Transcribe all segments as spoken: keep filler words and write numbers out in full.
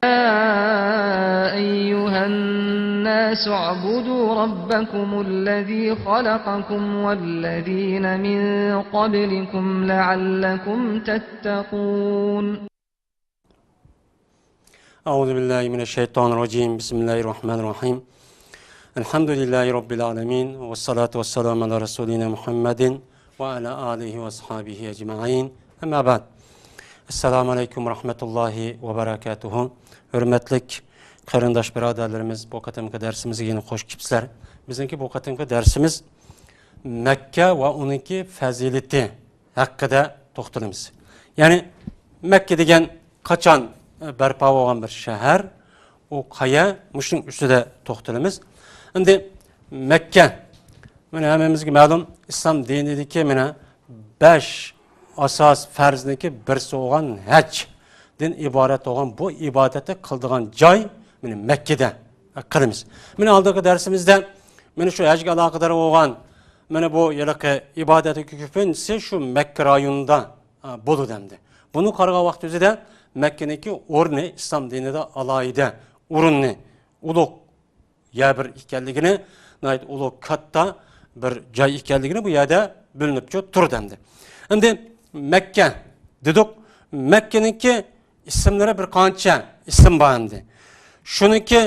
يا أيها الناس اعبدوا ربكم الذي خلقكم والذين من قبلكم لعلكم تتقون. أعوذ بالله من الشيطان الرجيم. بسم الله الرحمن الرحيم. الحمد لله رب العالمين. والصلاة والسلام على رسولنا محمد وعلى آله وأصحابه أجمعين. أما بعد. السلام عليكم ورحمة الله وبركاته. ھۆرمەتلىك قېرىنداش بۇرادەرلىرىمىز، بۇ قېتىمقى دەرسىمىزگە يەنە خوش كېلىپسىلەر. بىزنىڭكى بۇ قېتىمقى دەرسىمىز مەككە ۋە ئۇنىڭكى پەزىلىتى ھەققىدە توختىلىمىز. يەنى مەككە دېگەن قاچان بەرپا بولغان بىر شەھەر، ئۇ قايە، مۇشۇنىڭ ئۈستىدە توختىلىمىز. ئەمدى مەككە، مانا ھەممىمىزگە مەلۇم، ئىسلام دىنىدىكى مانا بەش ئاساس پەرزنىڭكى بىرسى بولغان ھەجدىن ئىبارەت بولغان بۇ ئىبادەتنى قىلىدىغان جاي مانا مەككىدە قىلىمىز. مانا ئالدىنقى دەرسىمىزدە مانا شۇ ھەجگە ئالاقىدار بولغان مانا بۇ ھېلىقى ئىبادەتنىڭ كۆپىنچىسى شۇ مەككە رايونىدا، ئا، بولىدۇ ئەمدى. بۇنى قارىغان ۋاقىت ئۆزىدە مەككىنىڭكى ئورنى ئىسلام دىنىدا ئالاھىدە ئورۇننى، ئۇلۇغ يەر بىر ئىكەنلىكىنى، ناھايىتى ئۇلۇغ كاتتا بىر جاي ئىكەنلىكىنى بۇ يەردە بىلىنىپ تۇرىدۇ ئەمدى. ئەمدى مەككە دېدۇق. مەككىنىڭكى ئىسىملىرى بىر قانچە ئىسىم بار ئەمدى. شۇنىڭكى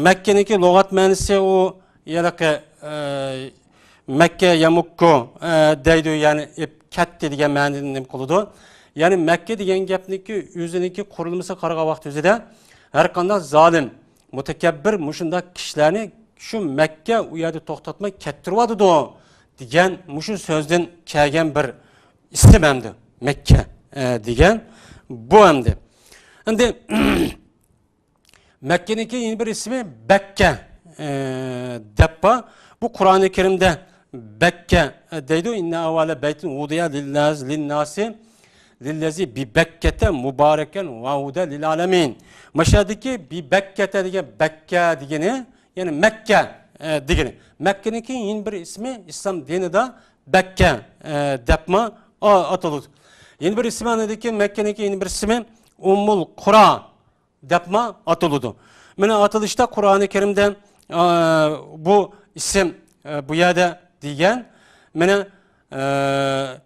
مەككىنىڭكى لۇغەت مەنىسى ئۇ ھېلىقى، ئە، مەككە يەمۇككۇ، ئە، دەيدۇ، يەنى ئېلىپ كەتتى دېگەن مەنىنى نېمە قىلىدۇ. يەنى مەككە دېگەن گەپنىڭكى ئۆزىنىڭكى قۇرۇلمىسىغا قارىغان ۋاقىت ئۆزىدە ھەر قانداق زالىم، مۇتەكەببىر مۇشۇنداق كىشىلەرنى شۇ مەككە ئۇ يەردە توختاتماي كەتتۈرۈۋاتىدۇ دېگەن مۇشۇ سۆزدىن كەلگەن بىر ئىسىم ئەمدى مەككە، ئە، دېگەن بۇ ئەمدى. ئەمدى مەككىنىڭكى يەنە بىر ئىسمى بەككە، ئە، دەپ بار. بۇ قۇرئانى كەرىمدە بەككە، ئە، دەيدۇ. إن أول بيت وضع للناس للذي ببكة مباركا وهدى للعالمين. ماشۇ يەردىكى بىبەككەتە دېگەن بەككە دېگىنى، يەنى مەككە، ئە، دېگىنى. مەككىنىڭكى يەنە بىر ئىسمى ئىسلام دىنىدا بەككە، ئە، دەپمۇ ئا-، ئاتىلىدۇ. يەنە بىر ئىسمى ئاندىن كېيىن مەككىنىڭكى يەنە بىر ئىسمى ئۇممۇل قۇرا دەپمۇ ئاتىلىدۇ. مانا ئاتىلىشتا قۇرئانى كەرىمدە، ئا، بۇ ئىسىم، ئا، بۇ يەردە دېگەن، مانا، ئا،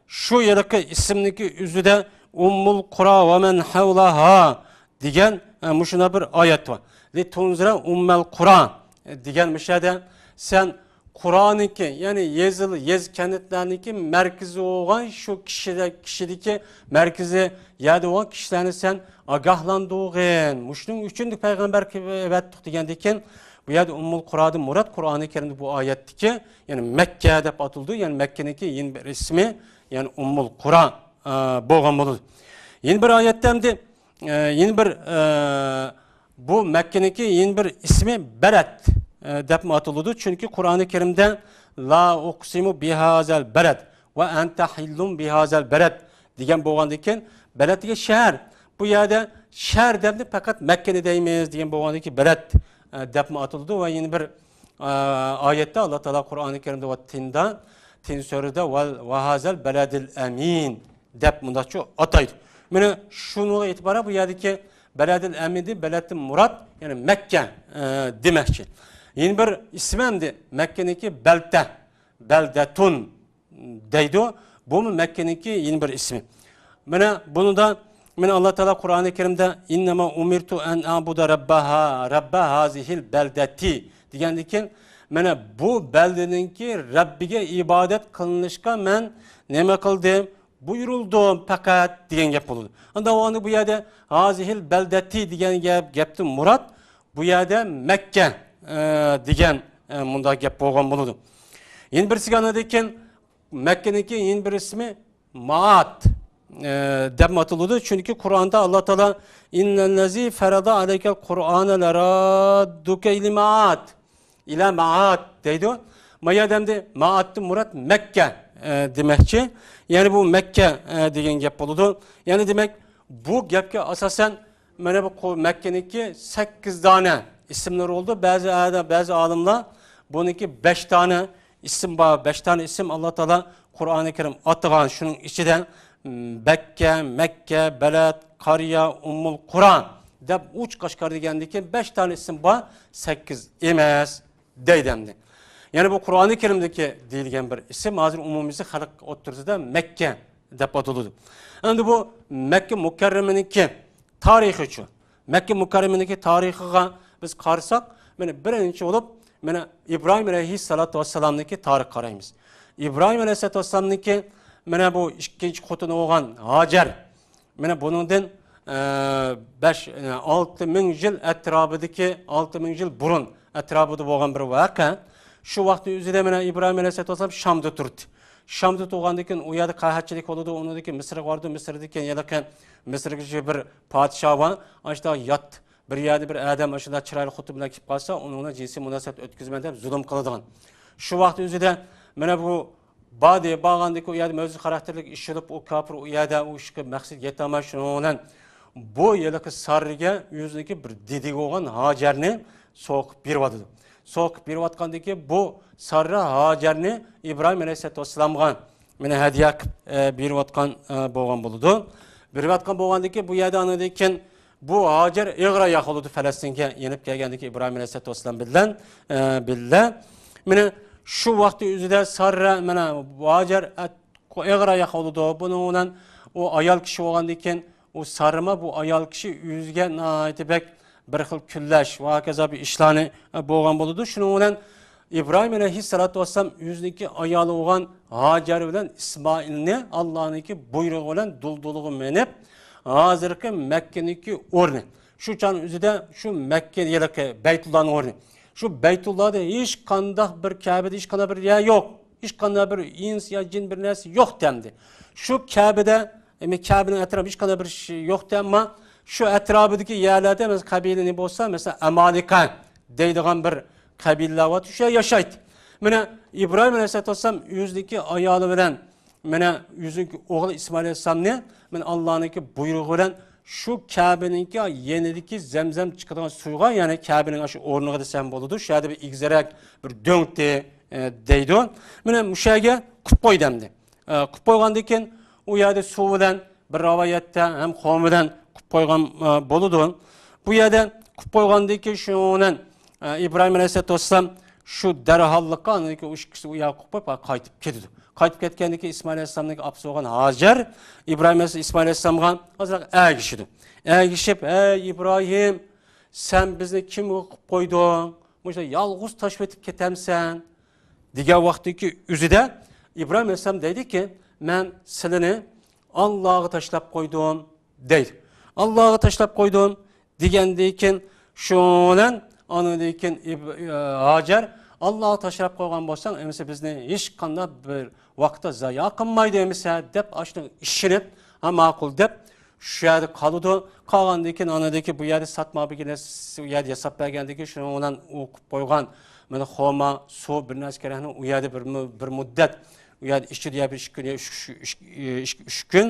شۇ ھېلىقى ئىسىمنىڭكى ئۆزىدە ئۇممۇل قۇرا ۋە مەن ھەۋلەھا دېگەن، ئا، مۇشۇنداق بىر ئايەت بار. لىتۇنزىرە ئۇممەل قۇرا دېگەن مۇشۇ يەردە سەن قۇرانىڭكى، يەنى يېزىل-، يېزا كەنتلەرنىڭكى مەركىزى بولغان شۇ كىشىدە-، كىشىدىكى مەركىزى يەردە بولغان كىشىلەرنى سەن ئاگاھلاندۇرغىن. مۇشۇنىڭ ئۈچۈن پەيغەمبەر ئەۋەتتۇق دېگەندىن كېيىن، بۇ يەردە ئۇممۇل قۇرادىن مۇراد قۇرئانى كەرىمدە بۇ ئايەتتىكى، يەنى مەككە دەپ ئاتىلىدۇ، يەنى مەككىنىڭكى يەنە بىر ئىسمى، يەنى ئۇممۇل قۇرا، ئا، بولغان بولىدۇ. يەنە بىر ئايەتتە ئەمدى ئە، يەنە بىر، ئە، بۇ مەككىنىڭكى يەنە بىر ئىسمى بەلەد، ئە، دەپمۇ ئاتىلىدۇ. چۈنكى قۇرئانى كەرىمدە لا ئۇقسىمۇ بىھازەل بەلەد ۋە ئەنتە ھىللۇم بىھازەل بەلەد دېگەن بولغاندىن كېيىن، بەلەد دېگەن شەھەر. بۇ يەردە شەھەر دەپنى پەقەت مەككىنى دەيمىز دېگەن بولغاندىن كېيىن بەلەد، ئە، دەپمۇ ئاتىلىدۇ ۋە يەنە بىر، ئە، ئايەتتە ئاللا تائالا قۇرئانى كەرىمدە ۋە تىندا، تىن سۈرىدە ۋە، ۋە ھازەل بەلەدىل ئەمىن دەپ مۇنداقچە ئاتايدۇ. مانا شۇنىڭغا ئېتىبارەن بۇ يەردىكى بەلەدىل ئەمىندىن بەلەدتىن مۇراد، يەنى مەككە، ئە، دېمەكچى. يەنە بىر ئىسمى ئەمدى مەككىنىڭكى بەلتە، بەلدەتۇن دەيدۇ. بۇمۇ مەككىنىڭكى يەنە بىر ئىسمى. مانا بۇنىدا، مانا ئاللا تائالا قۇرئانى كەرىمدە «إنما أمرت أن أعبد رب ها-، رب هذه البلدة» دېگەندىن كېيىن، مانا بۇ بەلدىنىڭكى رەببىگە ئىبادەت قىلىنىشقا مەن نېمە قىلدىم؟ بۇيرۇلدۇم پەقەت دېگەن گەپ بولىدۇ. ئاندىن بۇ يەردە ھازىھىل بەلدەتى دېگەن گەپ، گەپتىن مۇراد بۇ يەردە مەككە، ئە، دېگەن، ئە، مۇنداق گەپ بولغان بولىدۇ. يەنە بىرسىگە ئاندىن كېيىن مەككىنىڭكى يەنە بىر ئىسمى مائات، ئە، دەپ ئاتىلىدۇ. چۈنكى قۇرئاندا ئاللا تائالا «إن الذي فرض عليك القرآن لرادك إلى معاد» ئىلە مائاد دەيدۇ. ما يەردە ئەمدى مائادتىن مۇراد مەككە، ئە، دېمەكچى. يەنى بۇ مەككە، ئە، دېگەن گەپ بولىدۇ. يەنى دېمەك، بۇ گەپكە ئاساسەن مانا بۇ قۇ-، مەككىنىڭكى سەككىز دانە ئىسىملىرى بولىدۇ. بەزى ئادە-، بەزى ئالىملار بۇنىڭكى بەش دانە ئىسىم بار. بەش دانە ئىسىم ئاللا تائالا قۇرئانى كەرىم ئاتىغان. شۇنىڭ ئىچىدە، م، بەككە، مەككە، بەلەد، قارىيا، ئۇممۇل قۇرا دەپ ئوچۇق ئاشكارا دېگەندىن كېيىن، بەش دانە ئىسىم بار، سەككىز ئەمەس دەيدۇ ئەمدى. يەنى بۇ قۇرئانى كەرىمدىكى دېيىلگەن بىر ئىسىم، ھازىر ئومۇمىيسى خەلق ئوتتۇرىسىدا مەككە دەپ ئاتىلىدۇ. ئەمدى بۇ مەككە مۇكەررەمىنىڭكى تارىخىچۇ؟ مەككە مۇكەررەمىنىڭكى تارىخىغا بىز قارىساق، مانا بىرىنچى بولۇپ، مانا ئىبراھىم ئەلەيھىسسالاتۇ ۋەسسالامنىڭكى تارىخىغا قارايمىز. ئىبراھىم ئەلەيھىسسالاتۇ ۋەسسالامنىڭكى مانا بۇ ئىككىنچى خوتۇنى بولغان ھاجەر، مانا بۇنىڭدىن، ئە، بەش، ئە، ئالتە مىڭ يىل ئەتراپىدىكى، ئالتە مىڭ يىل بۇرۇن ئەتراپىدا بولغان بىر ۋەقە. شۇ ۋاقىتنىڭ ئۆزىدە مانا ئىبراھىم ئەلەيھىسسالاتۇ ۋەسسالام شامدا تۇردى. شامدا تۇرغاندىن كېيىن ئۇ يەردە قەھەتچىلىك بولىدۇ، ئۇنىڭدىن كېيىن مىسىرغا بارىدۇ، مىسىردىن كېيىن ھېلىقى مىسىرغا بىر پادىشاھ بار، ئاشۇنداق يات بىر يەردە بىر ئادەم ئاشۇنداق چىرايلىق خوتۇن بىلەن كېلىپ قالسا، ئۇنىڭ بىلەن جىنسىي مۇناسىۋەت ئۆتكۈزىمەن دەپ زۇلۇم قىلىدىغان. شۇ ۋاقىت ئۆزىدە مانا بۇ بادى بارغاندىكى ئۇ يەردە مەۋجۇت خاراكتېرلىك ئىش بولۇپ، ئۇ كاپىر ئۇ يەردە ئۇ ئىشقا مەقسەت يېتەلمەي، شۇنىڭ بىلەن بۇ ھېلىقى ساررىگە ئۆزىنىڭكى بىر دېدىگە بولغان ھاجەرنى سوقۇپ بېرىۋاتىدۇ. سوقۇپ بېرىۋاتقاندىكى بۇ ساررا ھاجەرنى ئىبراھىم ئەلەيھىسسالاتۇ ۋەسسالامغا مانا ھەدىيە قىلىپ، ئە، بېرىۋاتقان، ئە، بولغان بولىدۇ. بېرىۋاتقان بولغاندىكى بۇ يەردە ئاندىن كېيىن بۇ ھاجەر ئېغىر ئاياق بولىدۇ، پەلەستىنگە يېنىپ كەلگەندىكى ئىبراھىم ئەلەيھىسسالاتۇ ۋەسسالام بىلەن، ئە، بىللە. مانا شۇ ۋاقىتتا ئۆزىدە ساررا، مانا بۇ ھاجەر ئەت-، ئېغىر ئاياق بولىدۇ. بۇنىڭ بىلەن ئۇ ئايال كىشى بولغاندىن كېيىن، ئۇ ساررىما بۇ ئايال كىشى ئۆزىگە ناھايىتى بەك بىر خىل كۈنلەش ۋە ھاكازا بىر ئىشلارنى، ئە، بولغان بولىدۇ. شۇنىڭ بىلەن ئىبراھىم ئەلەيھىسسالاتۇ ۋەسسالام ئۆزىنىڭكى ئايالى بولغان ھاجەر بىلەن ئىسمائىلنى ئاللانىڭكى بۇيرۇقى بىلەن دۇلدۇلغا مىنىپ، ھازىرقى مەككىنىڭكى ئورنى، شۇ چاغنىڭ ئۆزىدە شۇ مەككە ھېلىقى بەيتۇللانىڭ ئورنى، شۇ بەيتۇللادا ھېچقانداق بىر، كەبىدە ھېچقانداق بىر يەر يوق، ھېچقانداق بىر ئىنس يا جىن بىر نەرسە يوق دەمدى. شۇ كەبىدە، ئەمما كەبىنىڭ ئەتراپىدا ھېچقانداق بىر ئىش يوق دەمما، شۇ ئەتراپىدىكى يەرلەردە، مەسىلەن، قەبىلە نېمە بولسا، مەسىلەن، ئەمالىقە دەيدىغان بىر قەبىلىلەر بار، شۇ يەردە ياشايتتى. مانا ئىبراھىم ئەلەيھىسسالاتۇ ۋەسسالام ئۆزىنىڭكى ئايالى بىلەن، مانا ئۆزىنىڭكى ئوغلى ئىسمائىل ئەلەيھىسسالامنى، مانا ئاللانىڭكى بۇيرۇقى بىلەن شۇ كەبىنىڭكى يېنىدىكى زەمزەم چىقىدىغان سۇغا، يەنى كەبىنىڭ ئاشۇ ئورنىغا دېسەم بولىدۇ، شۇ يەردە بىر ئېگىزرەك بىر دۆڭتى، ئە، دەيدۇ. مانا مۇشۇ يەرگە قۇپ قوي دەمدى. ئە، قۇپ قويغاندىن كېيىن ئۇ يەردە سۇ بىلەن بىر رىۋايەتتە ھەم خورما بىلەن قۇپ قويغان، ئە، بولىدۇ. بۇ يەردە قۇپ قويغاندىن كېيىن شۇنىڭ بىلەن، ئە، ئىبراھىم ئەلەيھىسسالاتۇ ۋەسسالام شۇ دەرھاللىققا ئاندىن كېيىن ئۇ ئىككىسى ئۇ يەرگە قۇپ قويۇپ قايتىپ كېتىدۇ. قايتىپ كەتكەندىن كېيىن ئىسمائىل ئەلەيھىسسالامنىڭ ئاپىسى بولغان ھاجەر ئىبراھىم ئەلەيھىسسالام، ئىسمائىل ئەلەيھىسسالامغا ئازراق ئەگىشىدۇ. ئەگىشىپ، ھەي ئىبراھىم، سەن بىزنى كىمگە قىلىپ قويدۇڭ؟ مۇشۇنداق يالغۇز تاشلىۋېتىپ كېتەمسەن؟ دېگەن ۋاقتىدىكى ئۆزىدە ئىبراھىم ئەلەيھىسسالام دەيدىكى، مەن سىلىنى ئاللاغا تاشلاپ قويدۇم دەيدۇ. ئاللاغا تاشلاپ قويدۇم دېگەندىن كېيىن، شۇنىڭ بىلەن ئاندىن كېيىن ئىب-، ئى، ھاجەر، ئاللاغا تاشلاپ قويغان بولساڭ، ئەمىسە بىزنى ھېچقانداق بىر ۋاقىتتا زايا قىلمايدۇ ئەمىسە، دەپ ئاشۇنىڭغا ئىشىنىپ، ھە، ماقۇل دەپ، شۇ يەردە قالىدۇ. قالغاندىن كېيىن، ئاندىن كېيىن بۇ يەردە ساتما بىر نەرسە ئۇ يەردە ياساپ بەرگەندىن كېيىن، شۇنىڭ بىلەن ئۇ قىلىپ قويغان، مانا، خورما، سۇ، بىر نەرسە كېرەكنى ئۇ يەردە بىر مۇ-، بىر مۇددەت، ئۇ يەردە ئىچىدە يا بىر ئىككى كۈن، يا ئۈچ، ئۈچ، ئۈچ، ئۈچ، ئۈچ كۈن.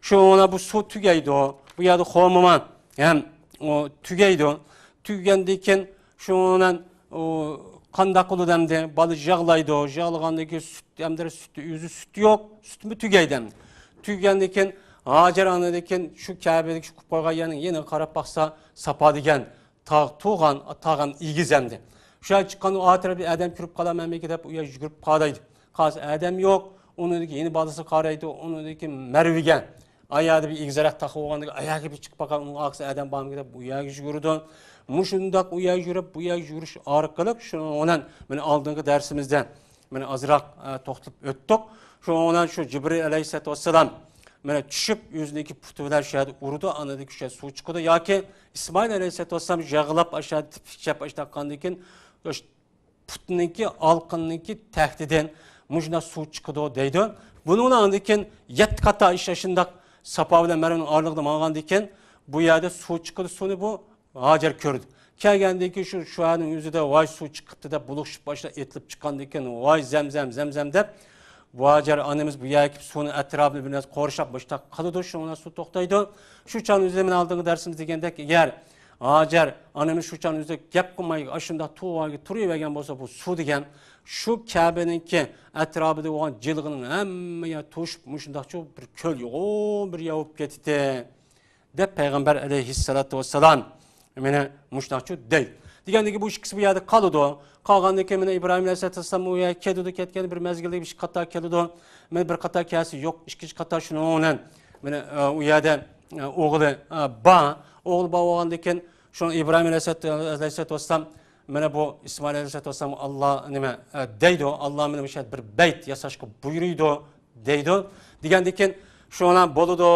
شۇنىڭ بىلەن بۇ سۇ تۈگەيدۇ. بۇ يەردە خورما ھەم ئۇ تۈگەيدۇ. تۈگىگەندىن كېيىن شۇنىڭ بىلەن ئۇ قانداق قىلىدۇ ئەمدى؟ بالا يىغلايدۇ. يىغلىغاندىن كېيىن سۈت، ئەمدى سۈت، ئۆزى سۈت يوق. سۈتمۇ تۈگەيدۇ ئەمدى. تۈگىگەندىن كېيىن ھاجەر ئانىدىن كېيىن شۇ كەبىدىكى شۇ قويغان يەرنىڭ يېنىغا قاراپ باقسا، ساپا دېگەن تاغ، تۇغان، تاغ ئەمدى ئېگىز ئەمدى. شۇ يەر چىققان ئۇ ئاتراپتا ئادەم كۆرۈپ قالامەنمىكىن دەپ ئۇ يەرگە يۈگۈرۈپ قارايدۇ. قارىسا ئادەم يوق. ئۇنىڭدىن كېيىن يەنە بالىسىغا قارايدۇ. ئۇنىڭدىن كېيىن مەرۋىگە، ئاياغدا بىر ئېگىزرەك تاغ بولغاندىكىن ئاياغىغا بىر چىقىپ باققان، ئۇنىڭ ئارقىسىدا ئادەم بارمىكىن دەپ ئۇ يەرگە يۈگۈرىدۇ. مۇشۇنداق ئۇ يەرگە يۈگۈرۈپ، بۇ يەرگە يۈگۈرۈش ئارقىلىق شۇنىڭ بىلەن مانا ئالدىنقى دەرسىمىزدە مانا ئازراق، ئە، توختىلىپ ئۆتتۇق. شۇنىڭ بىلەن شۇ جىبرىئىل ئەلەيھىسسالاتۇ ۋەسسالام مانا چۈشۈپ، ئۆزىنىڭكى پۇتى بىلەن شۇ يەردە ئۇرىدۇ، ئاندىن كېيىن شۇ يەردە سۇ چىقىدۇ. ياكى ئىسمائىل ئەلەيھىسسالاتۇ ۋەسسالام يىغلاپ، ئاشۇ يەردە تىپىك چەپ ئاشۇنداق قىلغاندىن كېيىن، پۇتنىڭكى، ئالىقىنىڭكى تەكتىدىن مۇشۇنداق سۇ چىقىدۇ دەيدۇ. بۇنىڭ بىلەن ئاندىن كېيىن يەتتە قاتا ئىش ئاشۇنداق ساپا بىلەن مەرۋىنىڭ ئارىلىقىدا ماڭغاندىن كېيىن، بۇ يەردە سۇ چىقىدۇ. سۇنى بۇ ھاجەر كۆردى. كەلگەندىن كېيىن شۇ شەھەرنىڭ ئۆزىدە، ۋاي، سۇ چىقىپتۇ دەپ بولۇشۇپ باشلاپ ئېتىلىپ چىققاندىن كېيىن، ۋاي، زەمزەم، زەمزەم دەپ، بۇ ھاجەر ئانىمىز بۇ يەرگە كېلىپ سۇنىڭ ئەتراپىنى بىر نەرسە قورشاپ مۇشۇنداق قىلىدۇ، شۇنىڭ بىلەن سۇ توختايدۇ. شۇ چاغنىڭ ئۆزىدە مەن ئالدىنقى دەرسىمىزدە دېگەندەك، ئەگەر ھاجەر ئانىمىز شۇ چاغنىڭ ئۆزىدە گەپ قىلماي، ئاشۇنداق تۇۋاگە تۇرۇۋەرگەن بولسا، بۇ سۇ دېگەن شۇ كەبىنىڭكى ئەتراپىدا بولغان جىلغىنىڭ ھەممە يەر توشۇپ، مۇشۇنداقچۇ بىر كۆل يوغان بىر يەر بولۇپ كېتىتتى، دەپ پەيغەمبەر ئەلەيھىسسالاتۇ ۋەسسالام مانا مۇشۇنداقچۇ دەيدۇ. دېگەندىكى بۇ ئىككىسى بۇ يەردە قالىدۇ. قالغاندىن كېيىن مانا ئىبراھىم ئەلەيھىسسالام ئۇ يەرگە كېتىدۇ، كەتكەندە بىر مەزگىلدە بىر قاتار كېلىدۇ. مانا بىر قاتار كەلسە يوق، ئىككىنچى قاتار شۇنىڭ بىلەن مانا ئۇ يەردە ئوغلى بار. ئوغلى بار بولغاندىن كېيىن شۇ ئىبراھىم ئەلەيھىسسالام مانا بۇ ئىسمائىل ئەلەيھىسسالام ئاللا نېمە دەيدۇ، ئاللا مانا مۇشۇ بىر بەيت ياساشقا بۇيرۇيدۇ دەيدۇ. دېگەندىن كېيىن شۇڭا بولىدۇ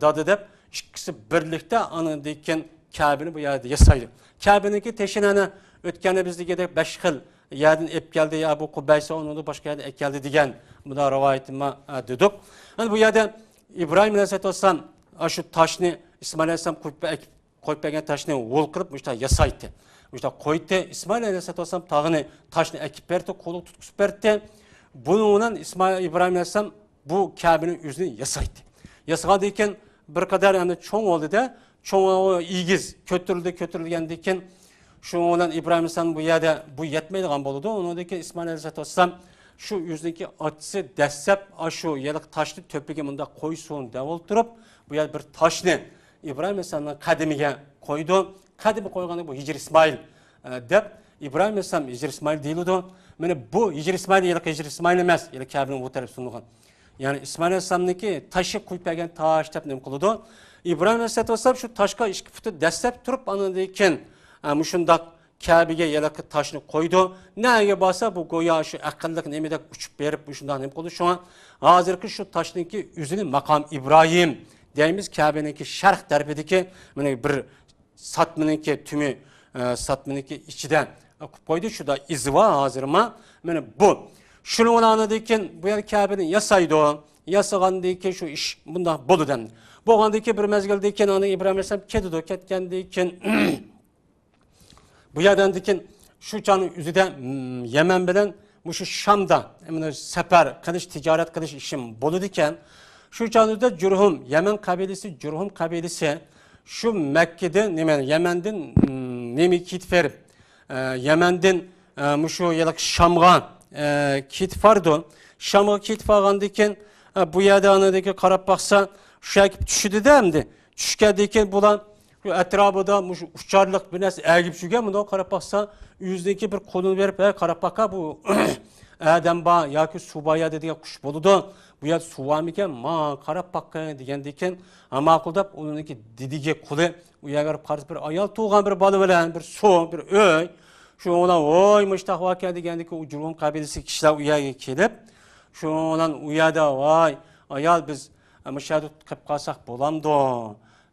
دادا دەپ ئىككىسى بىرلىكتە ئاندىن كېيىن كەبىنى بۇ يەردە ياسايدۇ. كەبىنىڭكى تېشىنى ئەنە ئۆتكەندە بىز دېگەندەك بەش خىل يەردىن ئېلىپ كەلدى، يا بۇ قۇبەيسە ئۇنى باشقا يەردىن ئەكەلدى دېگەن بۇنداق رىۋايىتىمۇ دېدۇق. ئەنە بۇ يەردە ئىبراھىم ئەلەيھىسسالام شۇ تاشنى ئىسمائىل ئەلەيھىسسالام قويۇپ ئەكىپ قويۇپ بەرگەن تاشنى ھول قىلىپ مۇشۇنداق ياسايتتى. مۇشۇنداق قويدى. ئىسمائىل ئەلەيھىسسالام تاغىنى تاشنى ئەكىپ بەردى، قولىغا تۇتقۇزۇپ بەردى. بۇنىڭ بىلەن ئىسمائىل ئىبراھىم ئەلەيھىسسالام بۇ كەبىنى ئۆزىنى ياسايتتى. ياسىغاندىن كېيىن بىر قەدەر ئەمدى چوڭ بولدى-دە، چوڭ ئېگىز كۆتۈرۈلدى، كۆتۈرۈلگەندىن كېيىن شۇنىڭ بىلەن ئىبراھىم ئەلەيھىسسالام بۇ يەردە بۇ يەتمەيدىغان بولىدۇ. ئۇنىڭدىن كېيىن ئىسمائىل ئەلەيھىسسالام شۇ ئۆزىنىڭكى ئاچىسى دەسسەپ ئاشۇ يىلقى تاشنى تۆپىگە مۇنداق قويسۇن دەپ ئولتۇرۇپ، بۇ يەردە بىر تاشنى ئىبراھىم ئەلەيھىسسالامنىڭ قەدىمىگە قويىدۇ. قەدىمى قويغاندا بۇ ھىجرى ئىسمائىل، ئە، دەپ ئىبراھىم ئەلەيھىسسالام ھىجرى ئىسمائىل دېيىلىدۇ. مانا بۇ ھىجرى ئىسمائىل، ھېلىقى ھىجرى ئىسمائىل ئەمەس، ھېلىقى كەبىنىڭ ئۇ تەرەپكە سۇنۇلغان. يەنى ئىسمائىل ئەلەيھىسسالامنىڭكى تاشى قويۇپ بەرگەن تاش دەپ نېمە قىلىدۇ. ئىبراھىم ئەلەيھىسسالام شۇ تاشقا ئىككى پۇتى دەسسەپ تۇرۇپ، ئاندىن كېيىن، ئە، مۇشۇنداق كەبىگە ھېلىقى تاشنى قويىدۇ. نەگە بارسا بۇ گويا شۇ ئەقىللىق نېمىدەك ئۇچۇپ بېرىپ مۇشۇنداق نېمە قىلىدۇ. شۇڭا ھازىرقى شۇ تاشنىڭكى ئۆزىنى ماقام ئىبراھىم دەيمىز. كەبىنىڭكى شەرق تەرىپىدىكى مانا بىر ساتمىنىڭكى تۈمى، ئە، ساتمىنىڭكى ئىچىدە قىلىپ قويدى. شۇدا ئىزى بار ھازىرمۇ. مانا بۇ. شۇنىڭ بىلەن ئاندىن كېيىن بۇ يەر كەبىنى ياسايدۇ. ياسىغاندىن كېيىن شۇ ئىش بۇنداق بولىدۇ ئەمدى. بولغاندىن كېيىن بىر مەزگىلدىن كېيىن ئاندىن ئىبراھىم ئەلەيھىسسالام كېتىدۇ. كەتكەندىن كېيىن بۇ يەردىن كېيىن شۇ چاغنىڭ ئۆزىدە، م، يەمەن بىلەن مۇشۇ شامدا، مانا سەپەر قىلىش، تىجارەت قىلىش ئىشىم بولىدىكەن. شۇ چاغنىڭ ئۆزىدە جۇرھۇم، يەمەن قەبىلىسى، جۇرھۇم قەبىلىسى شۇ مەككىدىن، نېمە، يەمەندىن، م، نېمە كېتىپ بېرىپ، ئە، يەمەندىن، ئە، مۇشۇ يىلقى شامغا، ئە، كېتىپ بارىدۇ. شامغا كېتىپ بارغاندىن كېيىن، ئە، بۇ يەردە ئاندىن كېيىن قاراپ باقسا، شۇ يەرگە چۈشىدۇ-دە ئەمدى. چۈشكەندىن كېيىن بۇلار شۇ ئەتراپىدا مۇشۇ ئۇچارلىق بىر نەرسە ئەگىپ يۈرگەن، مۇنداق قاراپ باقسا، ئۆزىنىڭكى بىر قولىنى بېرىپ، ھە، قاراپ باقا، بۇ ئادەم بار ياكى سۇ بار يەردە دېگەن قۇش بولىدۇ. بۇ يەردە سۇ بارمىكەن؟ ماڭا قاراپ باققىن دېگەندىن كېيىن، ھە، ماقۇل دەپ، ئۇنىڭكى دېدىگە قولى ئۇ يەرگە بېرىپ قارىسا، بىر ئايال تۇرغان، بىر بالا بىلەن، بىر سۇ، بىر ئۆي. شۇنىڭ بىلەن، ۋوي، مۇشتاق باركەن دېگەندىكى، ئۇ جۇرھۇم قەبىلىسى كىشىلەر ئۇ يەرگە كېلىپ، شۇنىڭ بىلەن ئۇ يەردە، ۋاي، ئايال، بىز مۇشۇ يەردە قېلىپ قالساق بولامدۇ؟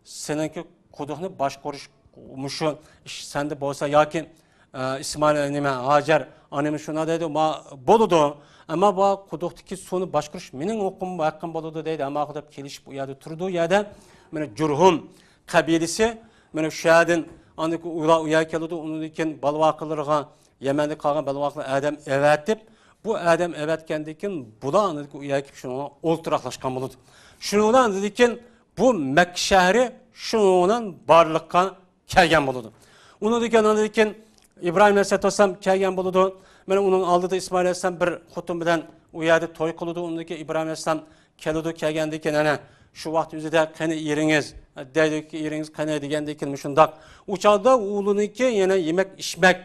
سېنىڭكى قۇدۇقنى باشقۇرۇش مۇشۇ ئىش سەندە بولسا ياكى، ئە، ئىسمائىل، نېمە، ھاجەر ئانىمىز شۇنداق دەيدۇ، ما، بولىدۇ. ئەمما بۇ قۇدۇقتىكى سۇنى باشقۇرۇش مېنىڭ ھوقۇقۇم، ھەققىم بولىدۇ دەيدۇ. ئەمما دەپ كېلىشىپ ئۇ يەردە تۇرىدۇ. ئۇ يەردە مانا جۇرھۇم قەبىلىسى، مانا شۇ يەردىن ئاندىن كېيىن ئۇلار ئۇ يەرگە كېلىدۇ. ئۇنىڭدىن كېيىن بالىۋاقلىرىغا، يەمەندە قالغان بالىۋاقلار ئادەم ئەۋەتىپ، بۇ ئادەم ئەۋەتكەندىن كېيىن بۇلار ئاندىن كېيىن ئۇ يەرگە كېلىپ شۇنىڭغا ئولتۇراقلاشقان بولىدۇ. شۇنىڭ بىلەن ئاندىن كېيىن بۇ مەككە شەھىرى شۇنىڭ بىلەن بارلىققا كەلگەن بولىدۇ. ئۇنىڭدىن كېيىن، ئاندىن كېيىن ئىبراھىم ئەلەيھىسسالام كەلگەن بولىدۇ. مانا ئۇنىڭ ئالدىدا ئىسمائىل ئەلەيھىسسالام بىر خوتۇن بىلەن ئۇ يەردە توي قىلىدۇ. ئۇنىڭدىن كېيىن ئىبراھىم ئەلەيھىسسالام كېلىدۇ. كەلگەندىن كېيىن، ئەنە شۇ ۋاقىت ئۆزىدە، قېنى ئېرىڭىز؟ دەيدۇ، ئېرىڭىز قېنى دېگەندىن كېيىن مۇشۇنداق. ئۇ چاغدا ئۇلىنىڭكى يەنە يېمەك ئىچمەك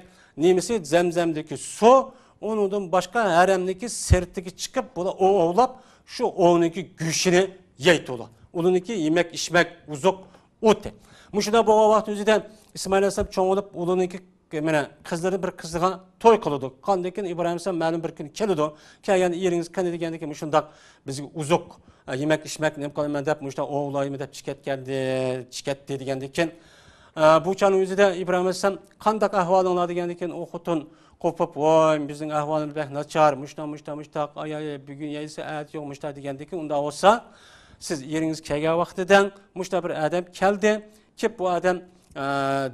نېمىسى زەمزەمدىكى سۇ، ئۇنىڭدىن باشقا ھەرەمنىڭكى سىرتىغا چىقىپ، بۇلار ئوۋ ئوۋلاپ، شۇ ئوۋنىڭكى گۆشىنى يەيتتى ئۇلار. ئۇلىنىڭكى يېمەك ئىچمەك، ئوزۇق ئوتى. مۇشۇنداق بولغان ۋاقىت ئۆزىدە ئىسمائىل ئەلەيھىسسالام چوڭ بولۇپ، ئۇلىنىڭكى، مانا، قىزلىرىنى بىر قىزغا توي قىلىدۇ. قاندىن كېيىن ئىبراھىم ئەلەيھىسسالام مەلۇم بىر كۈنى كېلىدۇ. كەلگەندە ئېرىڭىز قېنى دېگەندىن كېيىن مۇشۇنداق بىزگە ئوزۇق، ئە، يېمەك ئىچمەك نېمە قىلىمەن دەپ، مۇشۇنداق ئوۋلايمەن دەپ چىكەتكەندى، چىكەتتى دېگەندىن كېيىن، ئە، بۇ چاغنىڭ ئۆزىدە ئىبراھىم ئەلەيھىسسالام، قانداق ئەھۋالىڭلار دېگەندىن كېيىن ئۇ خوتۇن قوپۇپ، ۋاي، بىزنىڭ ئەھۋالىمىز بەك ناچار، مۇشۇنداق، مۇشۇنداق، مۇشۇنداق، ئاي، ئاي، بۈگۈن يەيسە، ئەتە يوق، مۇشۇنداق دېگەندىن كېيىن، ئۇنداق بولسا، سىز ئېرىڭىز كەلگەن ۋاقتىدا مۇشۇنداق بىر ئادەم كەلدى، كېلىپ بۇ ئادەم، ئە،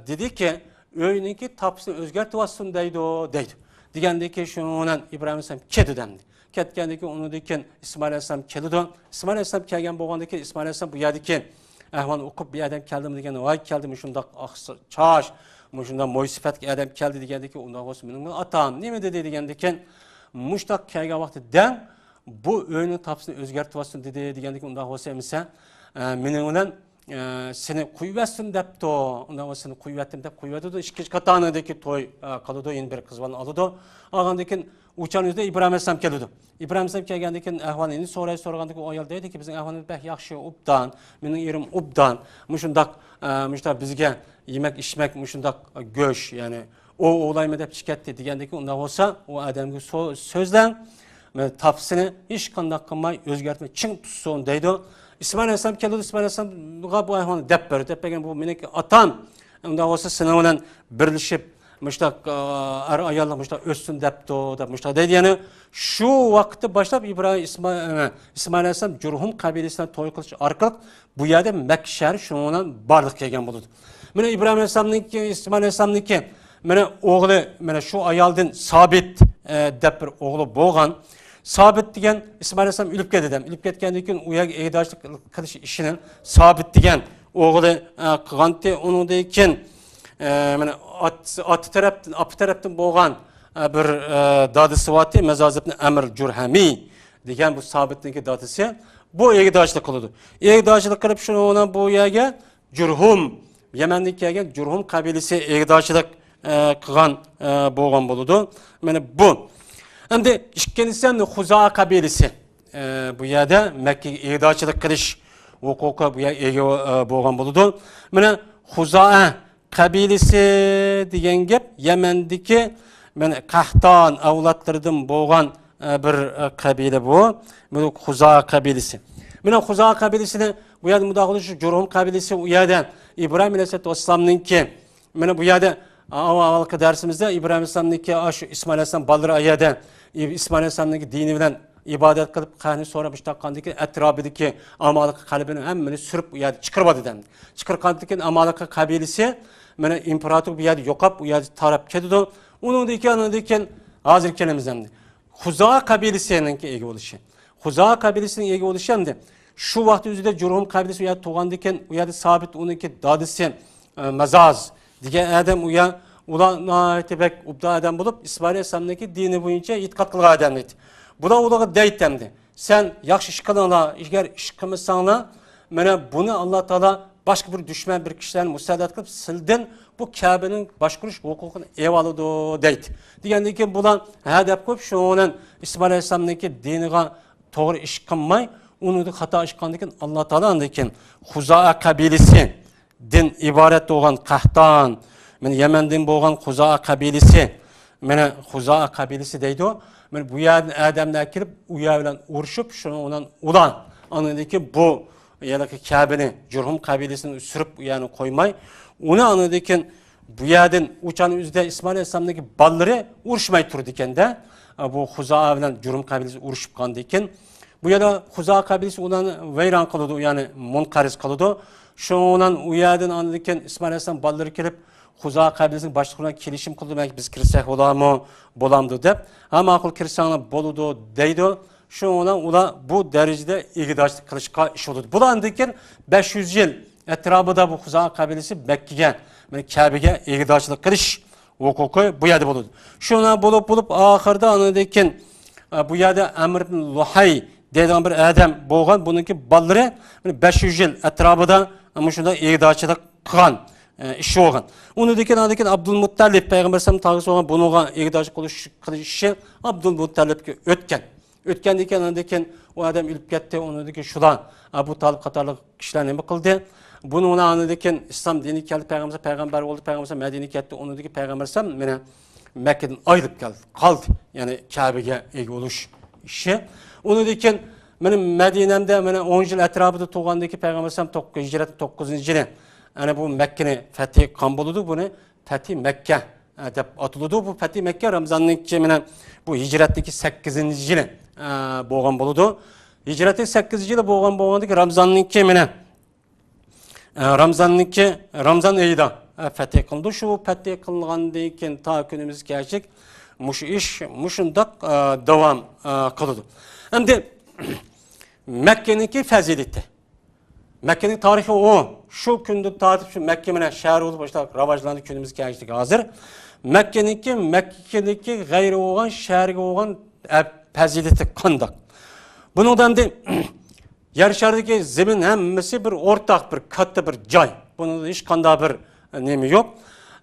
دېدىكى، ئۆينىڭكى تاپىسىنى ئۆزگەرتىۋاتسۇن دەيدۇ، دەيدۇ. دېگەندىن كېيىن شۇنىڭ بىلەن ئىبراھىم ئەلەيھىسسالام كېتىدۇ ئەمدى. كەتكەندىن كېيىن ئۇنىڭدىن كېيىن ئىسمائىل ئەلەيھىسسالام كېلىدۇ. ئىسمائىل ئەلەيھىسسالام كەلگەن بولغاندىن كېيىن ئىسمائىل ئەلەيھىسسالام بۇ يەردىكى ئەھۋالنى ئوقۇپ، بۇ ئادەم كەلدىمۇ دېگەن، ۋاي كەلدى، مۇشۇنداق ئاقسا چاچ، مۇشۇنداق موي سۈپەتلىك ئادەم كەلدى دېگەندىن كېيىن، ئۇنداق بولسا مېنىڭ ئاتام نېمە دېدى دېگەندىن كېيىن، مۇشۇنداق كەلگەن ۋاقتىدا دەڭ بۇ ئۆينىڭ تاپىسىنى ئۆزگەرتىۋاتسۇن دېدى دېگەندىن كېيىن، ئۇنداق بولسا ئەمىسە، ئە، مېنىڭ بىلەن ئە، سېنى قويۇۋەتسۇن دەپتۇ. ئۇنداق بولسا سېنى قويۇۋەتتىم دەپ قويۇۋېتىدۇ. ئىككىنچى قاتارنىڭدىكى توي، ئە، قىلىدۇ، يەنە بىر قىز بالىنى ئالىدۇ. ئالغاندىن كېيىن ئۇچان ئۆزىدە ئىبراھىم ئەلەيھىسسالام كېلىدۇ. ئىبراھىم ئەلەيھىسسالام كەلگەندىن كېيىن ئەھۋالنى ئېنىق سوراي، سورىغاندىن كېيىن ئۇ ئايال دەيدۇكى، بىزنىڭ ئەھۋالىمىز بەك ياخشى، ئوبدان، مېنىڭ ئېرىم ئوبدان، مۇشۇنداق، ئە، مۇشۇنداق بىزگە يېمەك ئىچمەك، مۇشۇنداق گۆش، يەنى ئوۋ ئوۋلايمەن دەپ چىقىپ كەتتى دېگەندىن كېيىن، ئۇنداق بولسا ئۇ ئادەمگە سو-، سۆزلەڭ، مانا تاپىسىنى ھېچقانداق قىلماي ئۆزگەرتمەي چىڭ تۇتسۇن دەيدۇ. ئىسمائىل ئەلەيھىسسالام كېلىدۇ، ئىسمائىل ئەلەيھىسسالامغا بۇ ئەھۋالنى دەپ بەردى. دەپ بەرگەن، بۇ مېنىڭكى ئاتام، ئۇنداق بولسا سېنىڭ بىلەن بىرلىشىپ مۇشۇنداق، ئە، ئەر ئاياللىق مۇشۇنداق ئۆتسۇن دەپتۇ دەپ مۇشۇنداق دەيدۇ. يەنى شۇ ۋاقىتتا باشلاپ ئىبراھىم ئىسما-، ئە، ئىسمائىل ئەلەيھىسسالام جۇرھۇم قەبىلىسى بىلەن توي قىلىش ئارقىلىق بۇ يەردە مەككە شەھىرى شۇنىڭ بىلەن بارلىققا كەلگەن بولىدۇ. مانا ئىبراھىم ئەلەيھىسسالامنىڭكى، ئىسمائىل ئەلەيھىسسالامنىڭكى مانا ئوغلى، مانا شۇ ئايالدىن سابىت، ئە، دەپ بىر ئوغلى بولغان. سابىت دېگەن ئىسمائىل ئەلەيھىسسالام ئۆلۈپ كەتتى دەم. ئۆلۈپ كەتكەندىن كېيىن ئۇ يەرگە ئىگىدارچىلىق قىلىش ئىشىنى سابىت دېگەن ئوغلى، ئە، قىلغانتى. ئۇنىڭدىن كېيىن، ئە، مانا ئات-، ئاتا تەرەپتىن، ئاپا تەرەپتىن بولغان، ئە، بىر، ئە، دادىسى بارتى، مەزاز ئىبن ئەمر جۇرھەمى دېگەن بۇ سابىتنىڭكى دادىسى. بۇ ئىگىدارچىلىق قىلىدۇ. ئىگىدارچىلىق قىلىپ شۇنىڭ بىلەن بۇ يەرگە جۇرھۇم، يەمەندىن كەلگەن جۇرھۇم قەبىلىسى ئىگىدارچىلىق، ئە، قىلغان، ئە، بولغان بولىدۇ. مانا بۇ. ئەمدى ئىككىنچىسى ئەمدى خۇزائە قەبىلىسى. ئە، بۇ يەردە مەككىگە ئىگىدارچىلىق قىلىش ھوقۇقى بۇ يەرگە ئىگە، ئە، بولغان بولىدۇ. مانا خۇزائە قەبىلىسى دېگەن گەپ يەمەندىكى، مانا قەھتان ئەۋلادلىرىدىن بولغان، ئە، بىر، ئە، قەبىلە بۇ. بۇ خۇزائە قەبىلىسى. مانا خۇزائە قەبىلىسىنى بۇ يەردە مۇنداق قىلىش، جۇرھۇم قەبىلىسى ئۇ يەردە ئىبراھىم ئەلەيھىسسالاتۇ ۋەسسالامنىڭكى، مانا بۇ يەردە ئاۋ-، ئاۋۋالقى دەرسىمىزدە ئىبراھىم ئەلەيھىسسالامنىڭكى ئاشۇ ئىسمائىل ئەلەيھىسسالام بالىلىرى ئۇ يەردە ئىسمائىل ئەلەيھىسسالامنىڭكى دىنى بىلەن ئىبادەت قىلىپ، قەھرىنى سوراپ مۇشۇنداق قىلغاندىكىن، ئەتراپىدىكى ئامالىقى قەبىلىنىڭ ھەممىنى سۈرۈپ، ئۇ يەردە چىقىرىۋاتىدۇ ئەمدى. چىقىرغاندىن كېيىن، ئامالىقى قەبىلىسى، مانا، ئىمپېراتور بۇ يەردە يوقاپ، ئۇ يەردە تاراپ كېتىدۇ. ئۇنىڭدىن كېيىن، ئاندىن كېيىن ھازىر كېلىمىز ئەمدى. خۇزائە قەبىلىسىنىڭكى ئىگە بولۇشى. خۇزائە قەبىلىسىنىڭ ئىگە بولۇشى ئەمدى شۇ ۋاقىت ئۆزىدە جۇرھۇم قەبىلىسى ئۇ يەردە تۇغاندىن كېيىن، ئۇ يەردە سابىت ئۇنىڭكى دادىسى، ئە، مەزاز دېگەن ئادەم ئۇ يەر، ئۇلار ناھايىتى بەك ئوبدان ئادەم بولۇپ، ئىسمائىل ئەلەيھىسسالامنىڭكى دىنى بويىچە ئېتىقاد قىلغان ئادەم ئىدى. بۇلار ئۇلارغا دەيتتى ئەمدى، سەن ياخشى ئىش قىلىڭلار، ئەگەر ئىش قىلمىساڭلار، مانا بۇنى ئاللا تائالا باشقا بىر دۈشمەن بىر كىشىلەرنى مۇسەللەت قىلىپ، سىلدىن بۇ كەبىنىڭ باشقۇرۇش ھوقۇقىنى ئېلىۋالىدۇ دەيتتى. دېگەندىن كېيىن بۇلار ھە دەپ قويۇپ، شۇنىڭ بىلەن ئىسمائىل ئەلەيھىسسالامنىڭكى دىنىغا توغرا ئىش قىلماي، ئۇنىڭدا خاتا ئىش قىلغاندىن كېيىن، ئاللا تائالا ئاندىن كېيىن خۇزائە قەبىلىسى دىن ئىبارەت بولغان قەھتان، مانا يەمەندىن بولغان خۇزائە قەبىلىسى، مانا خۇزائە قەبىلىسى دەيدۇ. مانا بۇ يەردىن ئادەملەر كېلىپ، ئۇ يەر بىلەن ئۇرۇشۇپ، شۇنىڭ بىلەن ئۇلار ئاندىن كېيىن بۇ يەنىكى كەبىنى، جۇرھۇم قەبىلىسىنى سۈرۈپ، ئۇ يەرنى قويماي، ئۇنى ئاندىن كېيىن بۇ يەردىن ئۇچان ئۆزىدە ئىسمائىل ئەلەيھىسسالامنىڭكى بالىلىرى ئۇرۇشماي تۇرىدىكەن-دە. بۇ خۇزائە بىلەن جۇرھۇم قەبىلىسى ئۇرۇشۇپ قالغاندىن كېيىن، بۇ يەردە خۇزائە قەبىلىسى ئۇلارنى ۋەيران قىلىدۇ، يەنى مۇنقەرز قىلىدۇ. شۇنىڭ بىلەن ئۇ يەردىن ئاندىن كېيىن ئىسمائىل ئەلەيھىسسالام بالىلىرى كېلىپ، خۇزائە قەبىلىسىنىڭ باشلىقى بىلەن كېلىشىم قىلدى، بەلكى بىز كىرسەك بولارمۇ، بولامدۇ دەپ. ھە، ماقۇل، كىرسەڭلار بولىدۇ دەيدۇ. شۇنىڭ بىلەن ئۇلار بۇ دەرىجىدە ئىگىدارچىلىق قىلىشقا ئىش بولىدۇ. بۇلار ئاندىن كېيىن بەش يۈز يىل ئەتراپىدا بۇ خۇزائە قەبىلىسى مەككىگە، مانا كەبىگە ئىگىدارچىلىق قىلىش ھوقۇقى بۇ يەردە بولىدۇ. شۇنىڭ بولۇپ، بولۇپ، ئاخىرىدا ئاندىن كېيىن، ئە، بۇ يەردە ئەمر ئىبن لۇھەي دەيدىغان بىر ئادەم بولغان، بۇنىڭكى بالىلىرى، مانا، بەش يۈز يىل ئەتراپىدا مۇشۇنداق ئىگىدارچىلىق قىلغان، ئە، ئىش بولغان. ئۇنىڭدىن كېيىن، ئاندىن كېيىن ئابدۇلمۇتتەلىپ، پەيغەمبەر ئەلەيھىسسالام تاغىسى بولغان، بۇنىڭغا ئىگىدارچىلىق قىلىش، قىلىش ئىشى ئابدۇلمۇتتەلىپكە ئۆتكەن. ئۆتكەندىن كېيىن، ئاندىن كېيىن ئۇ ئادەم ئۆلۈپ كەتتى. ئۇنىڭدىن كېيىن شۇلار، ئەبۇ تالىپ قاتارلىق كىشىلەر نېمە قىلدى؟ بۇنىڭ بىلەن ئاندىن كېيىن ئىسلام دىنى كەلدى، پەيغەمبەر پەيغەمبەر بولدى، پەيغەمبەر مەدىنىگە كەتتى. ئۇنىڭدىن كېيىن پەيغەمبەر ئەلەيھىسسالام مانا مەككىدىن ئايرىلىپ كەلدى، قالدى. يەنى كەبىگە ئىگە بولۇش ئىشى. ئۇنىڭدىن كېيىن مانا مەدىنەمدە مانا ئون يىل ئەتراپىدا تۇرغاندىن كېيىن پەيغەمبەر ئەلەيھىسسالام توققۇز، ھىجرەتنىڭ توققۇزىنچى يىلى، يەنى بۇ مەككىنى پەتھى قىلغان بولىدۇ. بۇنى پەتھى مەككە، ئە، دەپ ئاتىلىدۇ. بۇ پەتھى مەككە رامزاننىڭكى مانا بۇ ھىجرەتنىڭكى سەككىزىنچى يىلى، ئە، بولغان بولىدۇ. ھىجرەتنىڭ سەككىزىنچى يىلى بولغان، بولغاندىكى رامزاننىڭكى مانا، ئە، رامزاننىڭكى، رامزان ئېيىدا، ئە، پەتھى قىلىنىدۇ. شۇ پەتھى قىلىنغاندىن كېيىن تا كۈنىمىزگە كەلگۈچە مۇشۇ ئىش مۇشۇنداق، ئە، داۋام، ئە، قىلىدۇ. ئەمدى مەككىنىڭكى پەزىلىتى. مەككىنىڭ تارىخى ئۇ. شۇ كۈندىن تارتىپ شۇ مەككە مانا شەھەر بولۇپ باشلاپ راۋاجلاندى كۈنىمىزگە كەلگۈچە ھازىر. مەككىنىڭكى، مەككىدىكى غەيرىگە بولغان، شەھەرگە بولغان، ئە، پەزىلىتى قانداق؟ بۇنىڭدا ئەمدى يەر شارىدىكى زېمىن ھەممىسى بىر ئورتاق، بىر كاتتا بىر جاي. بۇنىڭدا ھېچقانداق بىر نېمە يوق.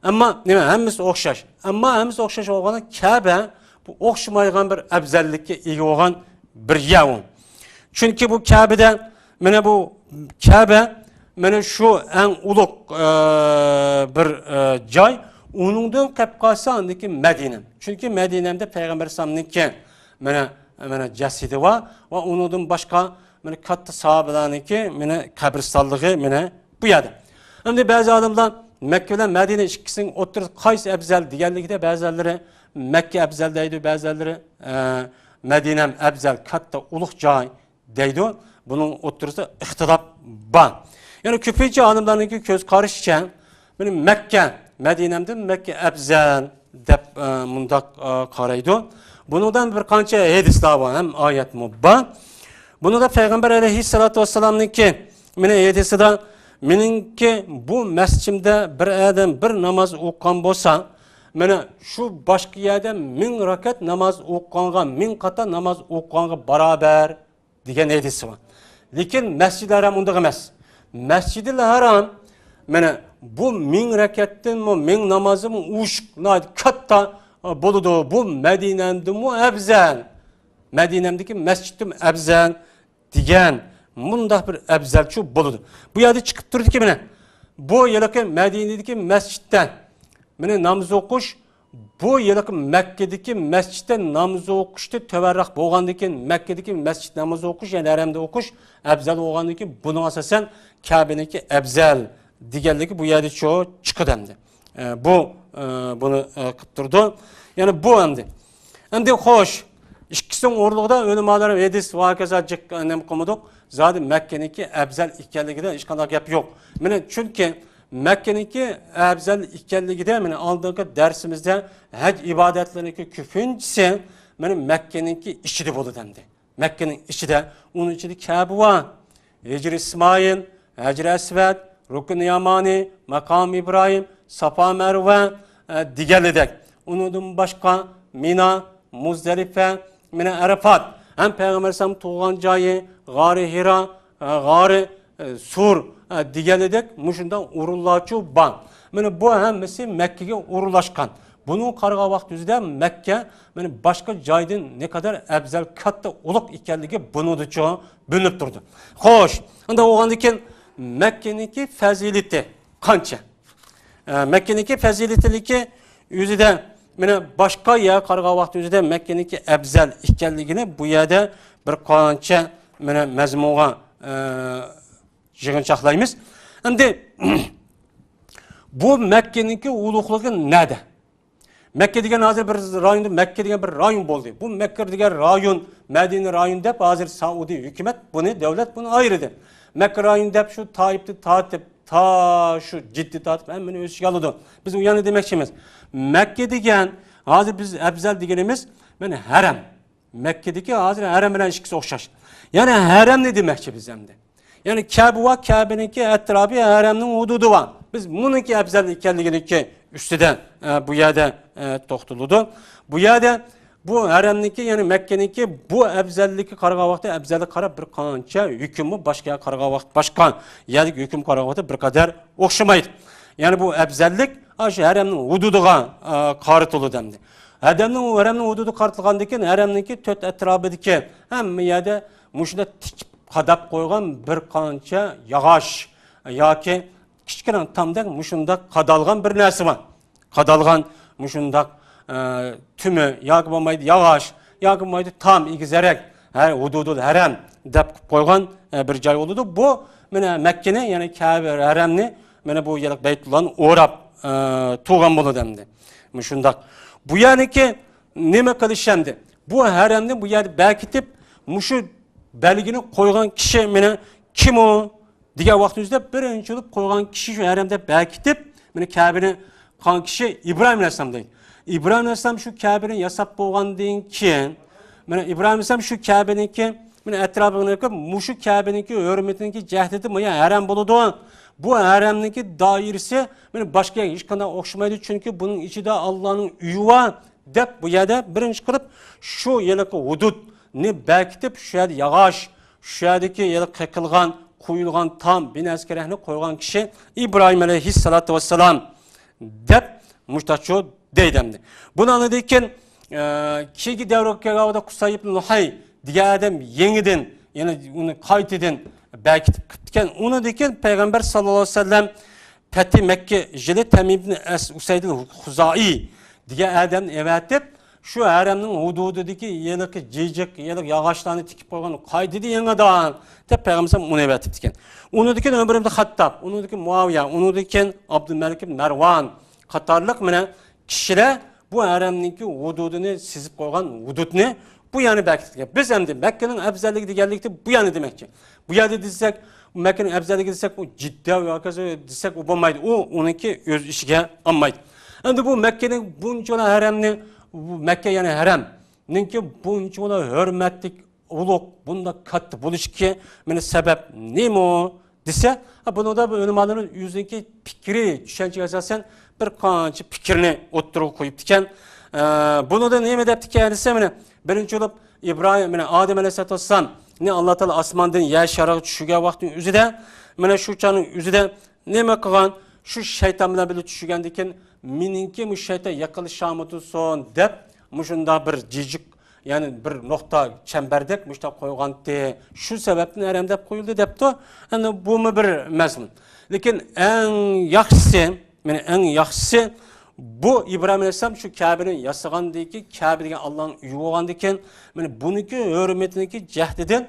ئەمما نېمە، ھەممىسى ئوخشاش. ئەمما ھەممىسى ئوخشاش بولغاندا كەبە بۇ ئوخشىمايدىغان بىر ئەۋزەللىككە ئىگە بولغان بىر يەر ئۇ. چۈنكى بۇ كەبىدە، مانا بۇ كەبە، مانا شۇ ئەڭ ئۇلۇغ، ئە، بىر، ئە، جاي. ئۇنىڭدىن قېلىپ قالسا ئاندىكى مەدىنە. چۈنكى مەدىنەمدە پەيغەمبەر ئەلەيھىسسالامنىڭكى مانا، مانا جەسىتى بار ۋە ئۇنىڭدىن باشقا مانا كاتتا ساھابىلەرنىڭكى مانا قەبرىستانلىقى مانا بۇ يەردە. ئەمدى بەزى ئالىملار مەككە بىلەن مەدىنە ئىككىسىنىڭ ئوتتۇرىسىدا قايسى ئەۋزەل دېگەنلىكىدە بەزىلەرلىرى مەككە ئەۋزەل دەيدۇ، بەزىلەرلىرى، ئە، مەدىنەم ئەۋزەل، كاتتا ئۇلۇغ جاي دەيدۇ. بۇنىڭ ئوتتۇرىسىدا ئىختىلاپ بار. يەنى كۆپىنچە ئالىملارنىڭكى كۆز قارىشىچە، مانا مەككە، مەدىنەمدىن مەككە ئەۋزەل دەپ، ئە، مۇنداق، ئە، قارايدۇ. بۇنىڭدا بىر قانچە ھەدىسلەر بار، ھەم ئايەتمۇ بار. بۇنىڭدا پەيغەمبەر ئەلەيھىسسالاتۇ ۋەسسالامنىڭكى مانا ھەدىسىدە، مېنىڭكى بۇ مەسچىتىمدە بىر ئادەم بىر ناماز ئوقۇغان بولسا، مانا شۇ باشقا يەردە مىڭ رەكەت ناماز ئوقۇغانغا، مىڭ قاتا ناماز ئوقۇغانغا باراۋەر دېگەن ھەدىسى بار. لېكىن مەسجىدىل ھەرام ئۇنداق ئەمەس. مەسجىدىل ھەرام، مانا بۇ مىڭ رەكەتتىنمۇ، مىڭ نامازدىنمۇ ئوشۇق، ناھايىتى كاتتا، ئە، بولىدۇ. بۇ مەدىنەمدىنمۇ ئەۋزەل. مەدىنەمدىكى مەسجىتتىن ئەۋزەل دېگەن مۇنداق بىر ئەۋزەلچۇ بولىدۇ. بۇ يەردە چىقىپ تۇرىدۇكى، مانا بۇ ھېلىقى مەدىنىدىكى مەسچىتتە، مانا ناماز ئوقۇش، بۇ ھېلىقى مەككىدىكى مەسچىتتە ناماز ئوقۇشتا تۆۋەنرەك بولغاندىن كېيىن، مەككىدىكى مەسچىت ناماز ئوقۇش، يەنى ھەرەمدە ئوقۇش ئەۋزەل بولغاندىن كېيىن، بۇنىڭ ئاساسەن كەبىنىڭكى ئەۋزەل دېگەنلىكى بۇ يەردىچۇ چىقىدۇ ئەمدى. ئە، بۇ، ئە، بۇنى، ئە، قىلىپ تۇرىدۇ. يەنى بۇ ئەمدى. ئەمدى خوش، ئىككىسىنىڭ ئورۇنلۇقىدا ئۆلىمالار ھەدىس ۋە ھاكازا جىق، ئە، نېمە قىلمىدۇق. زادى مەككىنىڭكى ئەۋزەل ئىكەنلىكىدە ھېچقانداق گەپ يوق. مانا چۈنكى مەككىنىڭكى ئەۋزەل ئىكەنلىكىدە، مانا ئالدىنقى دەرسىمىزدە ھەج ئىبادەتلىرىنىڭكى كۆپىنچىسى مانا مەككىنىڭكى ئىچىدە بولىدۇ ئەمدى. مەككىنىڭ ئىچىدە، ئۇنىڭ ئىچىدە كەبە بار، ھىجرى ئىسمائىل، ھەجرى ئەسۋەد، رۇكنى يامانى، ماقام ئىبراھىم، سافا مەرۋە، ئە، دېگەنلىدەك. ئۇنىڭدىن باشقا مىنا، مۇزدەلىفە، مىنا ئەرەفات. ھەم پەيغەمبەر ئەلەيھىسسالام تۇغۇلغان جايى، غارى ھىرا، ئە، غارى، ئە، سۇر، ئە، دېگەنلىدەك مۇشۇنداق ئورۇنلارچۇ بار. مانا بۇ ھەممىسى مەككىگە ئورۇنلاشقان. بۇنىڭ قارىغان ۋاقتى يۈزىدە مەككە مانا باشقا جايدىن نەقەدەر ئەۋزەل، كاتتا، ئۇلۇغ ئىكەنلىكى بۇنىڭدىچۇ بىلىنىپ تۇرىدۇ. خوش، ئۇنداق بولغاندىن كېيىن مەككىنىڭكى پەزىلىتى قانچە؟ ئە، مەككىنىڭكى پەزىلىتىلىكى ئۆزىدە، مانا باشقا يەرگە قارىغان ۋاقتى ئۆزىدە مەككىنىڭكى ئەۋزەل ئىكەنلىكىنى بۇ يەردە بىر قانچە، مانا، مەزمۇنغا، ئە، يىغىنچاقلايمىز. ئەمدى بۇ مەككىنىڭكى ئۇلۇغلۇقى نەدە؟ مەككە دېگەن ھازىر بىر رايوندا، مەككە دېگەن بىر رايون بولدى. بۇ مەككە دېگەن رايون، مەدىنە رايون دەپ ھازىر سائۇدى ھۆكۈمەت بۇنى، دۆلەت بۇنى ئايرىدى. مەككە رايون دەپ شۇ تائىپتىن تارتىپ، تا شۇ جىددە تارتىپ ھەممىنى ئۆز ئىچىگە ئالىدۇ. بىز ئۇ يەرنى دېمەكچى ئەمەس. مەككە دېگەن، ھازىر بىز ئەۋزەل دېگىنىمىز، مانا ھەرەم. مەككىدىكى ھازىر ھەرەم بىلەن ئىككىسى ئوخشاش. يەنى ھەرەمنى دېمەكچى بىز ئەمدى. يەنى كەبە ۋە كەبىنىڭكى ئەتراپى ھەرەمنىڭ ھۇدۇدى بار. بىز بۇنىڭكى ئەۋزەل ئىكەنلىكىنىڭكى ئۈستىدە، ئە، بۇ يەردە، ئە، توختىلىدۇ. بۇ يەردە، بۇ ھەرەمنىڭكى، يەنى مەككىنىڭكى بۇ ئەۋزەللىككە قارىغان ۋاقىتتا ئەۋزەللىككە قاراپ بىر قانچە ھۆكۈممۇ باشقا يەرگە قارىغان ۋاقىت، باشقا يەردىكى ھۆكۈمگە قارىغان ۋاقىتتا بىر قەدەر ئوخشىمايدۇ. يەنى بۇ ئەۋزەللىك ئاشۇ ھەرەمنىڭ ھۇدۇدىغا، ئە، قارىتىلىدۇ ئەمدى. ھەرەمنىڭ، ھەرەمنىڭ ھۇدۇدىغا قارىتىلغاندىن كېيىن ھەرەمنىڭكى تۆت ئەتراپىدىكى ھەممە يەردە مۇشۇنداق تىكىپ قاداپ قويغان بىر قانچە ياغاچ ياكى كىچىككىنە تامدەك مۇشۇنداق قادالغان بىر نەرسە بار. قادالغان مۇشۇنداق، ئە، تۈمە ياكى بولمايدۇ ياغاچ ياكى بولمايدۇ تام، ئېگىزرەك، ھە، ھۇدۇدۇل ھەرەم دەپ قويغان، ئە، بىر جاي بولىدۇ. بۇ مانا مەككىنى، يەنى كەبە ھەرەمنى مانا بۇ يەرلىك بەيتۇللانى ئوراپ، ئە، تۇرغان بولىدۇ ئەمدى. مۇشۇنداق. بۇ يەرنىكى نېمە قىلىش ئەمدى؟ بۇ ھەرەمنى بۇ يەردە بەكىتىپ، مۇشۇ بەلگىنى قويغان كىشى مانا كىم ئۇ؟ دېگەن ۋاقتىمىزدا بىرىنچى بولۇپ قويغان كىشى شۇ ھەرەمدە بەكىتىپ، مانا كەبىنى قىلغان كىشى ئىبراھىم ئەلەيھىسسالام دەيدۇ. ئىبراھىم ئەلەيھىسسالام شۇ كەبىنى ياساپ بولغاندىن كېيىن، مانا ئىبراھىم ئەلەيھىسسالام شۇ كەبىنىڭكى، مانا ئەتراپىنى قىلىپ، مۇشۇ كەبىنىڭكى ھۆرمىتىنىڭكى جەھىتىدە مانا ھەرەم بولىدۇ. بۇ ھەرەمنىڭكى دائىرىسى مانا باشقا يەرگە ھېچقانداق ئوخشىمايدۇ، چۈنكى بۇنىڭ ئىچىدە ئاللانىڭ ئۆيى بار، دەپ بۇ يەردە بىرىنچى قىلىپ شۇ ھېلىقى ھۇدۇدنى بەكىتىپ، شۇ يەردە ياغاچ، شۇ يەردىكى يەنە قېقىلغان، قويۇلغان تام، بىر نەرسە كېرەكنى قويغان كىشى ئىبراھىم ئەلەيھىسسالاتۇ ۋەسسالام، دەپ مۇشتاچۇ دەيدۇ ئەمدى. بۇنى ئاندىن كېيىن، ئە، كېيىنكى دەۋرگە كەلگەندە قۇساي ئىبن لۇھەي دېگەن ئادەم يېڭىدىن، يەنە ئۇنى قايتىدىن بەكىتىپ قىپتىكەن. ئۇنىڭدىن كېيىن پەيغەمبەر ساللاللاھۇ ئەلەيھى ۋەسەللەم پەتھى مەككە يىلى تەمىم ئىبن ئەس ئۇسەيدىل خۇزائىي دېگەن ئادەمنى ئەۋەتىپ، شۇ ھەرەمنىڭ ھۇدۇدىدىكى ھېلىقى جىجىق، ھېلىقى ياغاچلارنى تىكىپ قويغان قايتىدىن يېڭىدىن دەپ پەيغەمبەر ئۇنى ئەۋەتىپتىكەن. ئۇنىڭدىن كېيىن ئۆمەر ئىبن خەتتاب، ئۇنىڭدىن كېيىن مۇئاۋىيە، ئۇنىڭدىن كېيىن ئابدۇلمەلىك ئىبن مەرۋان قاتارلىق مانا كىشىلەر بۇ ھەرەمنىڭكى ھۇدۇدىنى سىزىپ قويغان ھۇدۇدنى بۇ يەرنى بەكىتكەن. بىز ئەمدى مەككىنىڭ ئەپزەللىكى دېگەنلىكتە بۇ يەرنى دېمەكچى. بۇ يەردە دېسەك، مەككىنىڭ ئەپزەللىكى دېسەك، ئۇ جىددە ياكى دېسەك، ئۇ بولمايدۇ. ئۇ ئۇنىڭكى ئۆز ئىچىگە ئالمايدۇ. ئەمدى بۇ مەككىنىڭ بۇنچىۋالا ھەرەمنى، بۇ مەككە يەنى ھەرەمنىڭكى بۇنچىۋالا ھۆرمەتلىك، ئۇلۇغ، بۇنداق كاتتا بولۇشىكى مانا سەۋەب نېمە دېسە، ھە، بۇنىڭدا بۇ ئۆلىمالىرىمىز ئۆزىنىڭكى پىكرى، چۈشەنچىگە ئاساسەن بىر قانچە پىكىرنى ئوتتۇرىغا قويۇپتىكەن. ئە، بۇنىڭدا نېمە دەپتىكەن دېسە، مانا بىرىنچى بولۇپ ئىبراھىم، مانا ئادەم ئەلەيھىسسالاتۇ ۋەسسالامنى ئاللا تائالا ئاسماندىن يەر شارىغا چۈشۈرگەن ۋاقىتنىڭ ئۆزىدە، مانا شۇ چاغنىڭ ئۆزىدە نېمە قىلغان؟ شۇ شەيتان بىلەن بىللە چۈشۈرگەندىن كېيىن، مېنىڭكى مۇشۇ شەيتان يېقىنلىشالمىسۇن دەپ، مۇشۇنداق بىر جىجىق، يەنى بىر نۇقتا چەمبەردەك مۇشۇنداق قويغانتى. شۇ سەۋەبتىن ھەرەم دەپ قويۇلدى دەپتۇ. ئەنە بۇمۇ بىر مەزمۇن. لېكىن ئەڭ ياخشىسى، مانا ئەڭ ياخشىسى، بۇ ئىبراھىم ئەلەيھىسسالام شۇ كەبىنى ياسىغاندىن كېيىن، كەبە دېگەن ئاللانىڭ ئۆيى بولغاندىن كېيىن، مانا بۇنىڭكى ھۆرمىتىنىڭكى جەھىتىدىن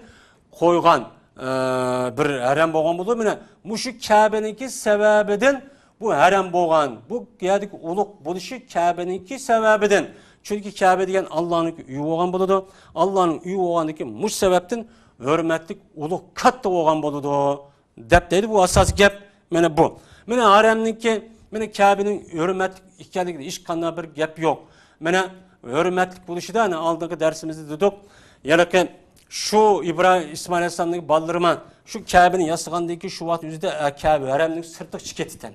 قويغان، ئە، بىر ھەرەم بولغان بولىدۇ. مانا مۇشۇ كەبىنىڭكى سەۋەبىدىن بۇ ھەرەم بولغان، بۇ يەردىكى ئۇلۇغ بولۇشى كەبىنىڭكى سەۋەبىدىن. چۈنكى كەبە دېگەن ئاللانىڭ ئۆيى بولغان بولىدۇ. ئاللانىڭ ئۆيى بولغاندىن كېيىن مۇشۇ سەۋەبتىن ھۆرمەتلىك، ئۇلۇغ، كاتتا بولغان بولىدۇ. دەپ دەيدۇ، بۇ ئاساسىي گەپ مانا بۇ. مانا ھەرەمنىڭكى، مانا كەبىنىڭ ھۆرمەتلىك ئىكەنلىكىدە ھېچقانداق بىر گەپ يوق. مانا ھۆرمەتلىك بولۇشىدا، ئەنە ئالدىنقى دەرسىمىزدە دېدۇق، ھېلىقى شۇ ئىبراھىم، ئىسمائىل ئەلەيھىسسالامنىڭ بالىلىرىمۇ شۇ كەبىنى ياسىغاندىن كېيىن شۇ ۋاقىت ئۆزىدە، ئە، كەبە ھەرەمنىڭ سىرتىغا چىقىپ كېتىپتىكەن.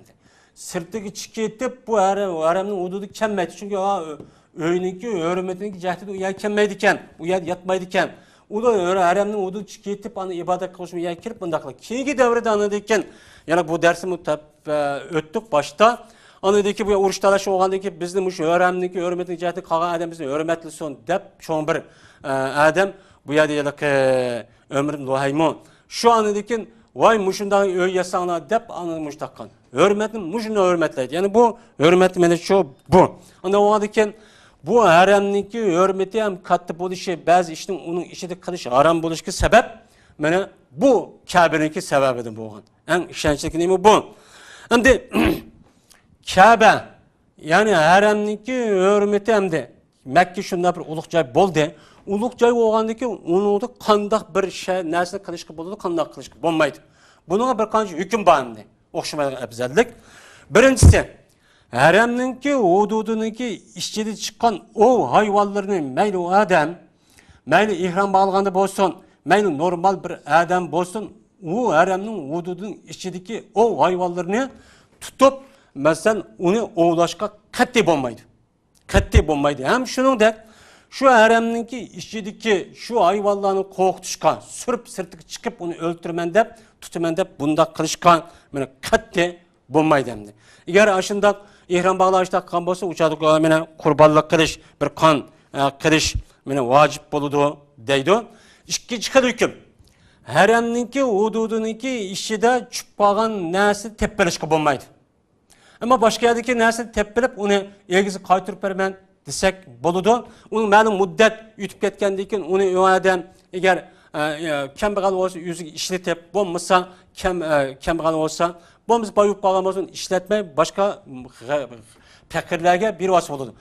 سىرتىغا چىقىپ كېتىپ، بۇ ھەرەم، ھەرەمنىڭ ھۇدۇدىغا كەلمەيدۇ. چۈنكى، ئا، ئۆينىڭكى ھۆرمىتىنىڭكى جەھىتىدىن ئۇ يەرگە كەلمەيدىكەن، ئۇ يەردە ياتمايدىكەن. ئۇ ھەرەمنىڭ ھۇدۇدىغا چىقىپ كېتىپ، ئانا ئىبادەت قىلىش يەرگە كىرىپ بۇنداق قىلغان. كېيىنكى دەۋردە ئاندىن كېيىن، يەنە بۇ دەرسنى ئۆتتۇق باشتا. ئاندىن كېيىن بۇ ئۇرۇش تالاش بولغاندىن كېيىن بىزنى مۇشۇ ھەرەمنىڭكى ھۆرمىتىنىڭ جەھىتىدىن قالغان ئادەم بىزنى ھۆرمەتلىسۇن دەپ چوڭ بىر، ئە، ئادەم بۇ يەردە ھېلىقى ئۆمەر ئىبن لۇھەيمۇ. شۇ ئاندىن كېيىن، ۋاي، مۇشۇنداق ئۆي ياساڭلار دەپ ئاندىن مۇشۇنداق قىلغان. ھۆرمەتنى مۇشۇنداق ھۆرمەتلەيدۇ. يەنى بۇ ھۆرمەت مانا شۇ بۇ. ئاندىن ئۇنىڭدىن كېيىن بۇ ھەرەمنىڭكى ھۆرمىتى ھەم كاتتا بولۇشى، بەزى ئىشنىڭ ئۇنىڭ ئىچىدە قىلىش ھارام بولۇشىغا سەۋەب مانا بۇ كەبىنىڭكى سەۋەبىدىن بولغان. ئەڭ ئىشەنچلىك نېمە بۇ؟ ئەمدى كەبە، يەنى ھەرەمنىڭكى ھۆرمىتى ئەمدى مەككە شۇنداق بىر ئۇلۇغ جاي بولدى. ئۇلۇغ جاي بولغاندىن كېيىن ئۇنىڭدا قانداق بىر شەي-، نەرسىنى قىلىشقا بولىدۇ، قانداق قىلىشقا بولمايدۇ. بۇنىڭغا بىر قانچە ھۆكۈم بار ئەمدى. ئوخشىمايدىغان ئەپزەللىك. بىرىنچىسى، ھەرەمنىڭكى ھۇدۇدىنىڭكى ئىچىدە چىققان ئوۋ ھايۋانلىرىنى مەيلى ئۇ ئادەم، مەيلى ئېھرام باغلىغاندا بولسۇن، مەيلى نورمال بىر ئادەم بولسۇن، ئۇ ھەرەمنىڭ ھۇدۇدىنىڭ ئىچىدىكى ئوۋ ھايۋانلىرىنى تۇتۇپ، مەسىلەن، ئۇنى ئوۋلاشقا قەتئىي بولمايدۇ. قەتئىي بولمايدۇ. ھەم شۇنىڭدەك، شۇ ھەرەمنىڭكى ئىچىدىكى شۇ ھايۋانلارنى قورقۇتۇشقا، سۈرۈپ سىرتىغا چىقىپ، ئۇنى ئۆلتۈرىمەن دەپ، تۇتىمەن دەپ، بۇنداق قىلىشقا مانا قەتئىي بولمايدۇ ئەمدى. ئەگەر ئاشۇنداق ئېھرام باغلاش قىلغان بولسا، ئۇ چاغدا مانا قۇربانلىق قىلىش، بىر قان، ئە، قىلىش مانا ۋاجىپ بولىدۇ دەيدۇ. ئىككىنچى خىل ھۆكۈم. ھەرەمنىڭكى ھۇدۇدىنىڭكى ئىچىدە چۈشۈپ قالغان نەرسىنى تېپىپ ئېلىشقا بولمايدۇ. ئەمما باشقا يەردىكى نەرسىنى تېپىپ ئېلىپ، ئۇنى ئېگىزگە قايتۇرۇپ بېرىمەن دېسەك بولىدۇ. ئۇنىڭ مەلۇم مۇددەت ئۆتۈپ كەتكەندىن كېيىن ئۇنى ئۇ ئادەم ئەگەر، ئە، ئە، كەمبەغەل بولسا ئۆزىگە ئىشلىتىپ، بولمىسا كەم-، ئە، كەمبەغەل بولسا، بولمىسا باي بولۇپ قالغان بولسا ئىشلەتمەي باشقا غە-، پەقىرلەرگە بېرىۋالسا بولىدۇ.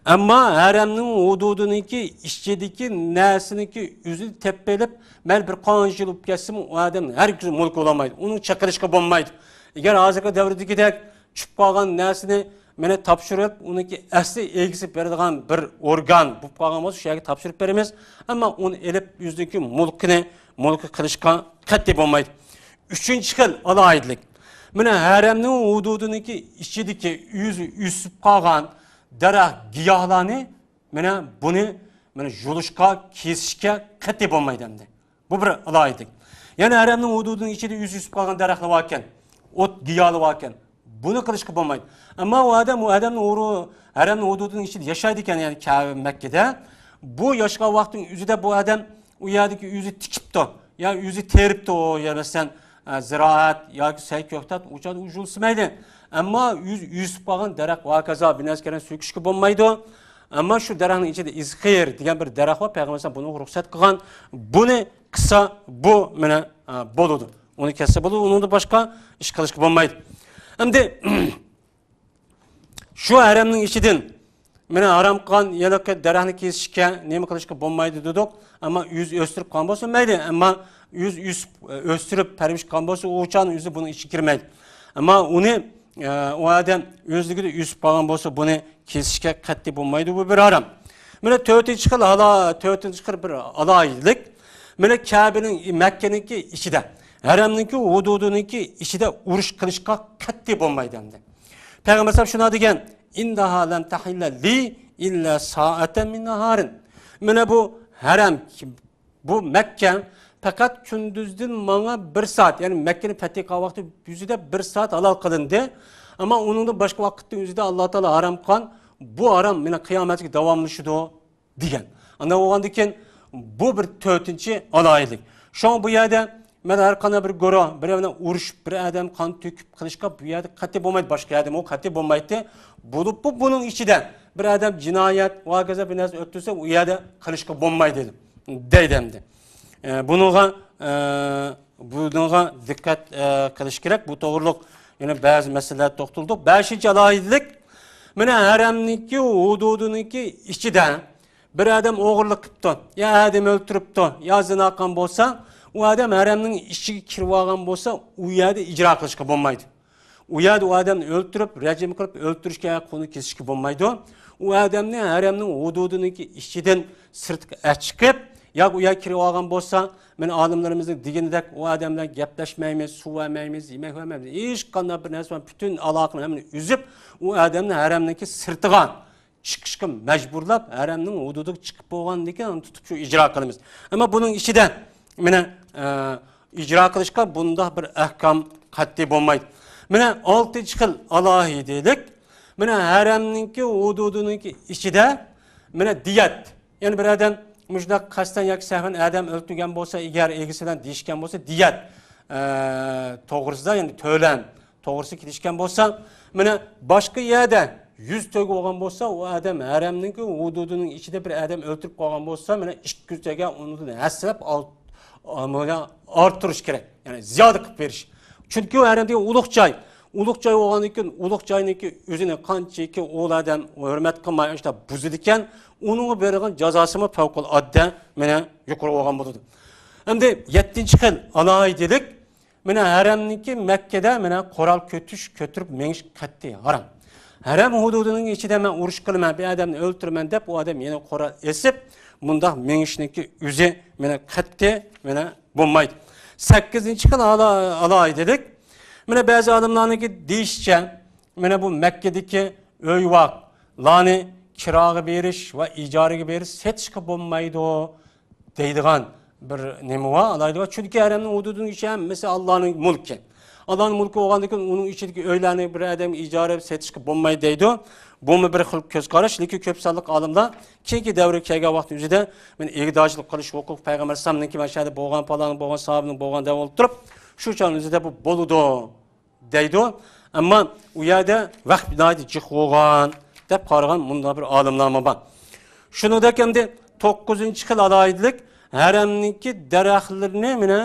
ئەمما ھەرەمنىڭ ھۇدۇدىنىڭكى ئىچىدىكى نەرسىنىڭكى ئۆزىنى تېپىپ ئېلىپ، مەيلى بىر قانچە يىل بولۇپ كەتسىمۇ، ئۇ ئادەم ھەرگىز مۈلكى بولالمايدۇ. ئۇنى چېقىلىشقا بولمايدۇ. ئەگەر ھازىرقى دەۋردىكىدەك چۈشۈپ قالغان نەرسىنى مانا تاپشۇرۇپ، ئۇنىڭكى ئەسلى ئىگىسى بېرىدىغان بىر ئورگان بولۇپ قالغان بولسا، شۇ يەرگە تاپشۇرۇپ بېرىمىز. ئەمما ئۇنى ئېلىپ، ئۆزىنىڭكى مۈلكىنى، مۈلكى قىلىشقا قەتئىي بولمايدۇ. ئۈچىنچى خىل ئالاھىدىلىك. مانا ھەرەمنىڭ ھۇدۇدىنىڭكى ئىچىدىكى ئۆزى ئۆسۈپ قالغان دەرەخ، گىياھلارنى، مانا بۇنى، مانا يۇلۇشقا، كېسىشكە قەتئىي بولمايدۇ ئەمدى. بۇ بىر ئالاھىدىلىك. يەنە ھەرەمنىڭ ھۇدۇدىنىڭ ئىچىدە ئۆسۈپ قالغان دەرەخلەر باركەن، ئوت گىيالى باركەن، بۇنى قىلىشقا بولمايدۇ. ئەمما ئۇ ئادەم، ئۇ ئادەمنىڭ ئورۇ-، ھەرەمنىڭ ھۇدۇدىنىڭ ئىچىدە ياشايدىكەن، يەنى كەبە مەككىدە. بۇ ياشىغان ۋاقتىنىڭ ئۆزىدە بۇ ئادەم ئۇ يەردىكى ئۆزى تىكىپتۇ، يا ئۆزى تېرىپتۇ، يا مەسىلەن، ئە، زىرائەت ياكى سەي كۆكتات، ئۇ چاغدا ئۇ يۇلسىمايدۇ. ئەمما ئۆز-، ئۆسۈپ قالغان دەرەخ ۋە ھاكازا بىر نەرسىگە سۆكۈشكە بولمايدۇ. ئەمما شۇ دەرەخنىڭ ئىچىدە ئىزخىر دېگەن بىر دەرەخ بار، پەيغەمبەر ئەلەيھىسسالام بۇنى رۇخسەت قىلغان. بۇنى قىلسا، بۇ مانا، ئە، بولىدۇ. ئۇنى كەسسە بولىدۇ، ئۇنىڭدىن باشقا ئىش قىلىشقا بولمايدۇ. ئەمدى شۇ ھەرەمنىڭ ئىچىدىن مانا ھارام قىلغان يەنە دەرەخنى كېسىشكە، نېمە قىلىشقا بولمايدۇ دېدۇق. ئەمما ئۆزى ئۆستۈرۈپ قالغان بولسا مەيلى، ئەمما ئۆزى ئۆسۈپ، ئۆستۈرۈپ پەرۋىش قىلغان بولسا، ئۇ چاغنىڭ ئۆزى بۇنىڭ ئىچىگە كىرمەيدۇ. ئەمما ئۇنى، ئە، ئۇ ئادەم ئۆزلۈكىدە ئۆسۈپ قالغان بولسا، بۇنى كېسىشكە قەتئىي بولمايدۇ، بۇ بىر ھارام. مانا تۆتىنچى خىل ھالا-، تۆتىنچى خىل بىر ئالاھىدىلىك. مانا كەبىنىڭ، مەككىنىڭكى ئىچىدە، ھەرەمنىڭكى ھۇدۇدىنىڭكى ئىچىدە ئۇرۇش قىلىشقا قەتئىي بولمايدۇ ئەمدى. پەيغەمبەر ئەلەيھىسسالام شۇنداق دېگەن، «ئىننەھا لەن تەھىللە لى ئىللا سائەتەن مىن نەھارىن.» مانا بۇ ھەرەم، بۇ مەككە پەقەت كۈندۈزدىن ماڭا بىر سائەت، يەنى مەككىنى پەتھى قىلغان ۋاقتى يۈزىدە بىر سائەت ھالال قىلىندى. ئەمما ئۇنىڭدىن باشقا ۋاقىتنىڭ ئۆزىدە ئاللا تائالا ھارام قىلغان بۇ ھارام مانا قىيامەتكە داۋاملىشىدۇ دېگەن. ئانداق بولغاندىن كېيىن بۇ بىر تۆتىنچى ئالاھىدىلىك. شۇڭا بۇ يەردە مەن ھەر قانداق بىر گۇرۇھ، بىر بىلەن ئۇرۇشۇپ، بىر ئادەم قان تۆكۈپ قىلىشقا بۇ يەردە قەتئىي بولمايدۇ، باشقا يەردىمۇ قەتئىي بولمايتتى. بولۇپمۇ بۇنىڭ ئىچىدە بىر ئادەم جىنايەت ۋە ھاكازا بىر نەرسە ئۆتكۈزسە، ئۇ يەردە قىلىشقا بولمايدۇ دەيدۇ ئەمدى. ئە، بۇنىڭغا، ئە، بۇنىڭغا دىققەت، ئە، قىلىش كېرەك. بۇ توغرۇلۇق يەنە بەزى مەسىلىلەر توختىلىدۇق. بەشىنچى ئالاھىدىلىك، مانا ھەرەمنىڭكى ھۇدۇدىنىڭكى ئىچىدە بىر ئادەم ئوغرىلىق قىپتۇ، يا ئادەم ئۆلتۈرۈپتۇ، يا زىنا قىلغان بولسا، ئۇ ئادەم ھەرەمنىڭ ئىچىگە كىرىۋالغان بولسا، ئۇ يەردە ئىجرا قىلىشقا بولمايدۇ. ئۇ يەردە ئۇ ئادەمنى ئۆلتۈرۈپ، رەجىم قىلىپ ئۆلتۈرۈشكە، قولىنى كېسىشكە بولمايدۇ. ئۇ ئادەمنى ھەرەمنىڭ ھۇدۇدىنىڭكى ئىچىدىن سىرتقا ئەچىقىپ، ياكى ئۇ يەرگە كىرىۋالغان بولسا، مانا ئالىملىرىمىزنىڭ دېگىنىدەك، ئۇ ئادەم بىلەن گەپلەشمەيمىز، سۇ بەرمەيمىز، يېمەك بەرمەيمىز، ھېچقانداق بىر نەرسە بار، پۈتۈن ئالاقىنى ھەممىنى ئۈزۈپ، ئۇ ئادەمنى ھەرەمنىڭكى سىرتىغا چىقىشقا مەجبۇرلاپ، ھەرەمنىڭ ھۇدۇدىغا چىقىپ بولغاندىن كېيىن ئۇنى تۇتۇپ شۇ ئىجرا قىلىمىز. ئەمما بۇنىڭ ئىچىدە مانا، ئە، ئىجرا قىلىشقا بۇنداق بىر ئەھكام قەتئىي بولمايدۇ. مانا ئالتىنچى خىل ئالاھىدىلىك، مانا ھەرەمنىڭكى ھۇدۇدىنىڭكى ئىچىدە مانا دىيەت. يەنى بىر ئادەم مۇشۇنداق قەستەن ياكى سەھۋەن ئادەم ئۆلتۈرگەن بولسا، ئەگەر ئىگىسى بىلەن دېيىشكەن بولسا، دىيەت، ئە، توغرىسىدا، يەنى تۆلەم توغرىسىدا كېلىشكەن بولسا، مانا باشقا يەردە يۈز تۆگە بولغان بولسا، ئۇ ئادەم ھەرەمنىڭكى ھۇدۇدىنىڭ ئىچىدە بىر ئادەم ئۆلتۈرۈپ قالغان بولسا، مانا ئىككى يۈز تۆگە ئۇنىڭدىن ھەسسىلەپ ئال-، مانا ئارتتۇرۇش كېرەك، يەنى زىيادە قىلىپ بېرىش. چۈنكى ئۇ ھەرەم دېگەن ئۇلۇغ جاي. ئۇلۇغ جاي بولغاندىن كېيىن، ئۇلۇغ جاينىڭكى ئۆزىنى قانچىكى ئۇ ئادەم ھۆرمەت قىلماي، ئاشۇنداق بۇزىدىكەن، ئۇنىڭغا بېرىدىغان جازاسىمۇ پەۋقۇلئاددە مانا يۇقىرى بولغان بولىدۇ. ئەمدى يەتتىنچى خىل ئالاھىدىلىك، مانا ھەرەمنىڭكى مەككىدە مانا قورال كۆتۈش، كۆتۈرۈپ مېڭىش قەتئىي ھارام. ھەرەم ھۇدۇدىنىڭ ئىچىدە مەن ئۇرۇش قىلىمەن، بىر ئادەمنى ئۆلتۈرىمەن دەپ، ئۇ ئادەم يەنە قورال ئېسىپ، مۇنداق مېڭىشنىڭكى ئۆزى مانا قەتئىي مانا بولمايدۇ. سەككىزىنچى خىل ئالا-، ئالاھىدىلىك، مانا بەزى ئالىملارنىڭكى دېيىشىچە، مانا بۇ مەككىدىكى ئۆي-ۋاقلارنى كىراغا بېرىش ۋە ئىجارىگە بېرىش، سېتىشقا بولمايدۇ دەيدىغان بىر نېمە بار، ئالاھىدە بار. چۈنكى ھەرەمنىڭ ھۇدۇدىنىڭ ئىچى ھەممىسى ئاللانىڭ مۈلكى. ئاللانىڭ مۈلكى بولغاندىن كېيىن، ئۇنىڭ ئىچىدىكى ئۆيلەرنى بىر ئادەمگە ئىجارە بېرىپ سېتىشقا بولمايدۇ دەيدۇ. بۇمۇ بىر خىل كۆز قاراش، لېكىن كۆپ سانلىق ئالىملار كېيىنكى دەۋرگە كەلگەن ۋاقىتنىڭ ئۆزىدە مانا ئىگىدارچىلىق قىلىش ھوقۇقى پەيغەمبەر ئەلەيھىسسالامنىڭكى مەشھەدە بولغان، پالانىڭ بولغان، ساھابىنىڭ بولغان دەپ ئولتۇرۇپ، شۇ چاغنىڭ ئۆزىدە بۇ بولىدۇ دەيدۇ. ئەمما ئۇ يەردە ۋەقىپ ناھايىتى جىق بولغان دەپ قارىغان مۇنداق بىر ئالىملارمۇ بار. شۇنىڭدەك ئەمدى توققۇزىنچى خىل ئالاھىدىلىك، ھەرەمنىڭكى دەرەخلىرىنى مانا،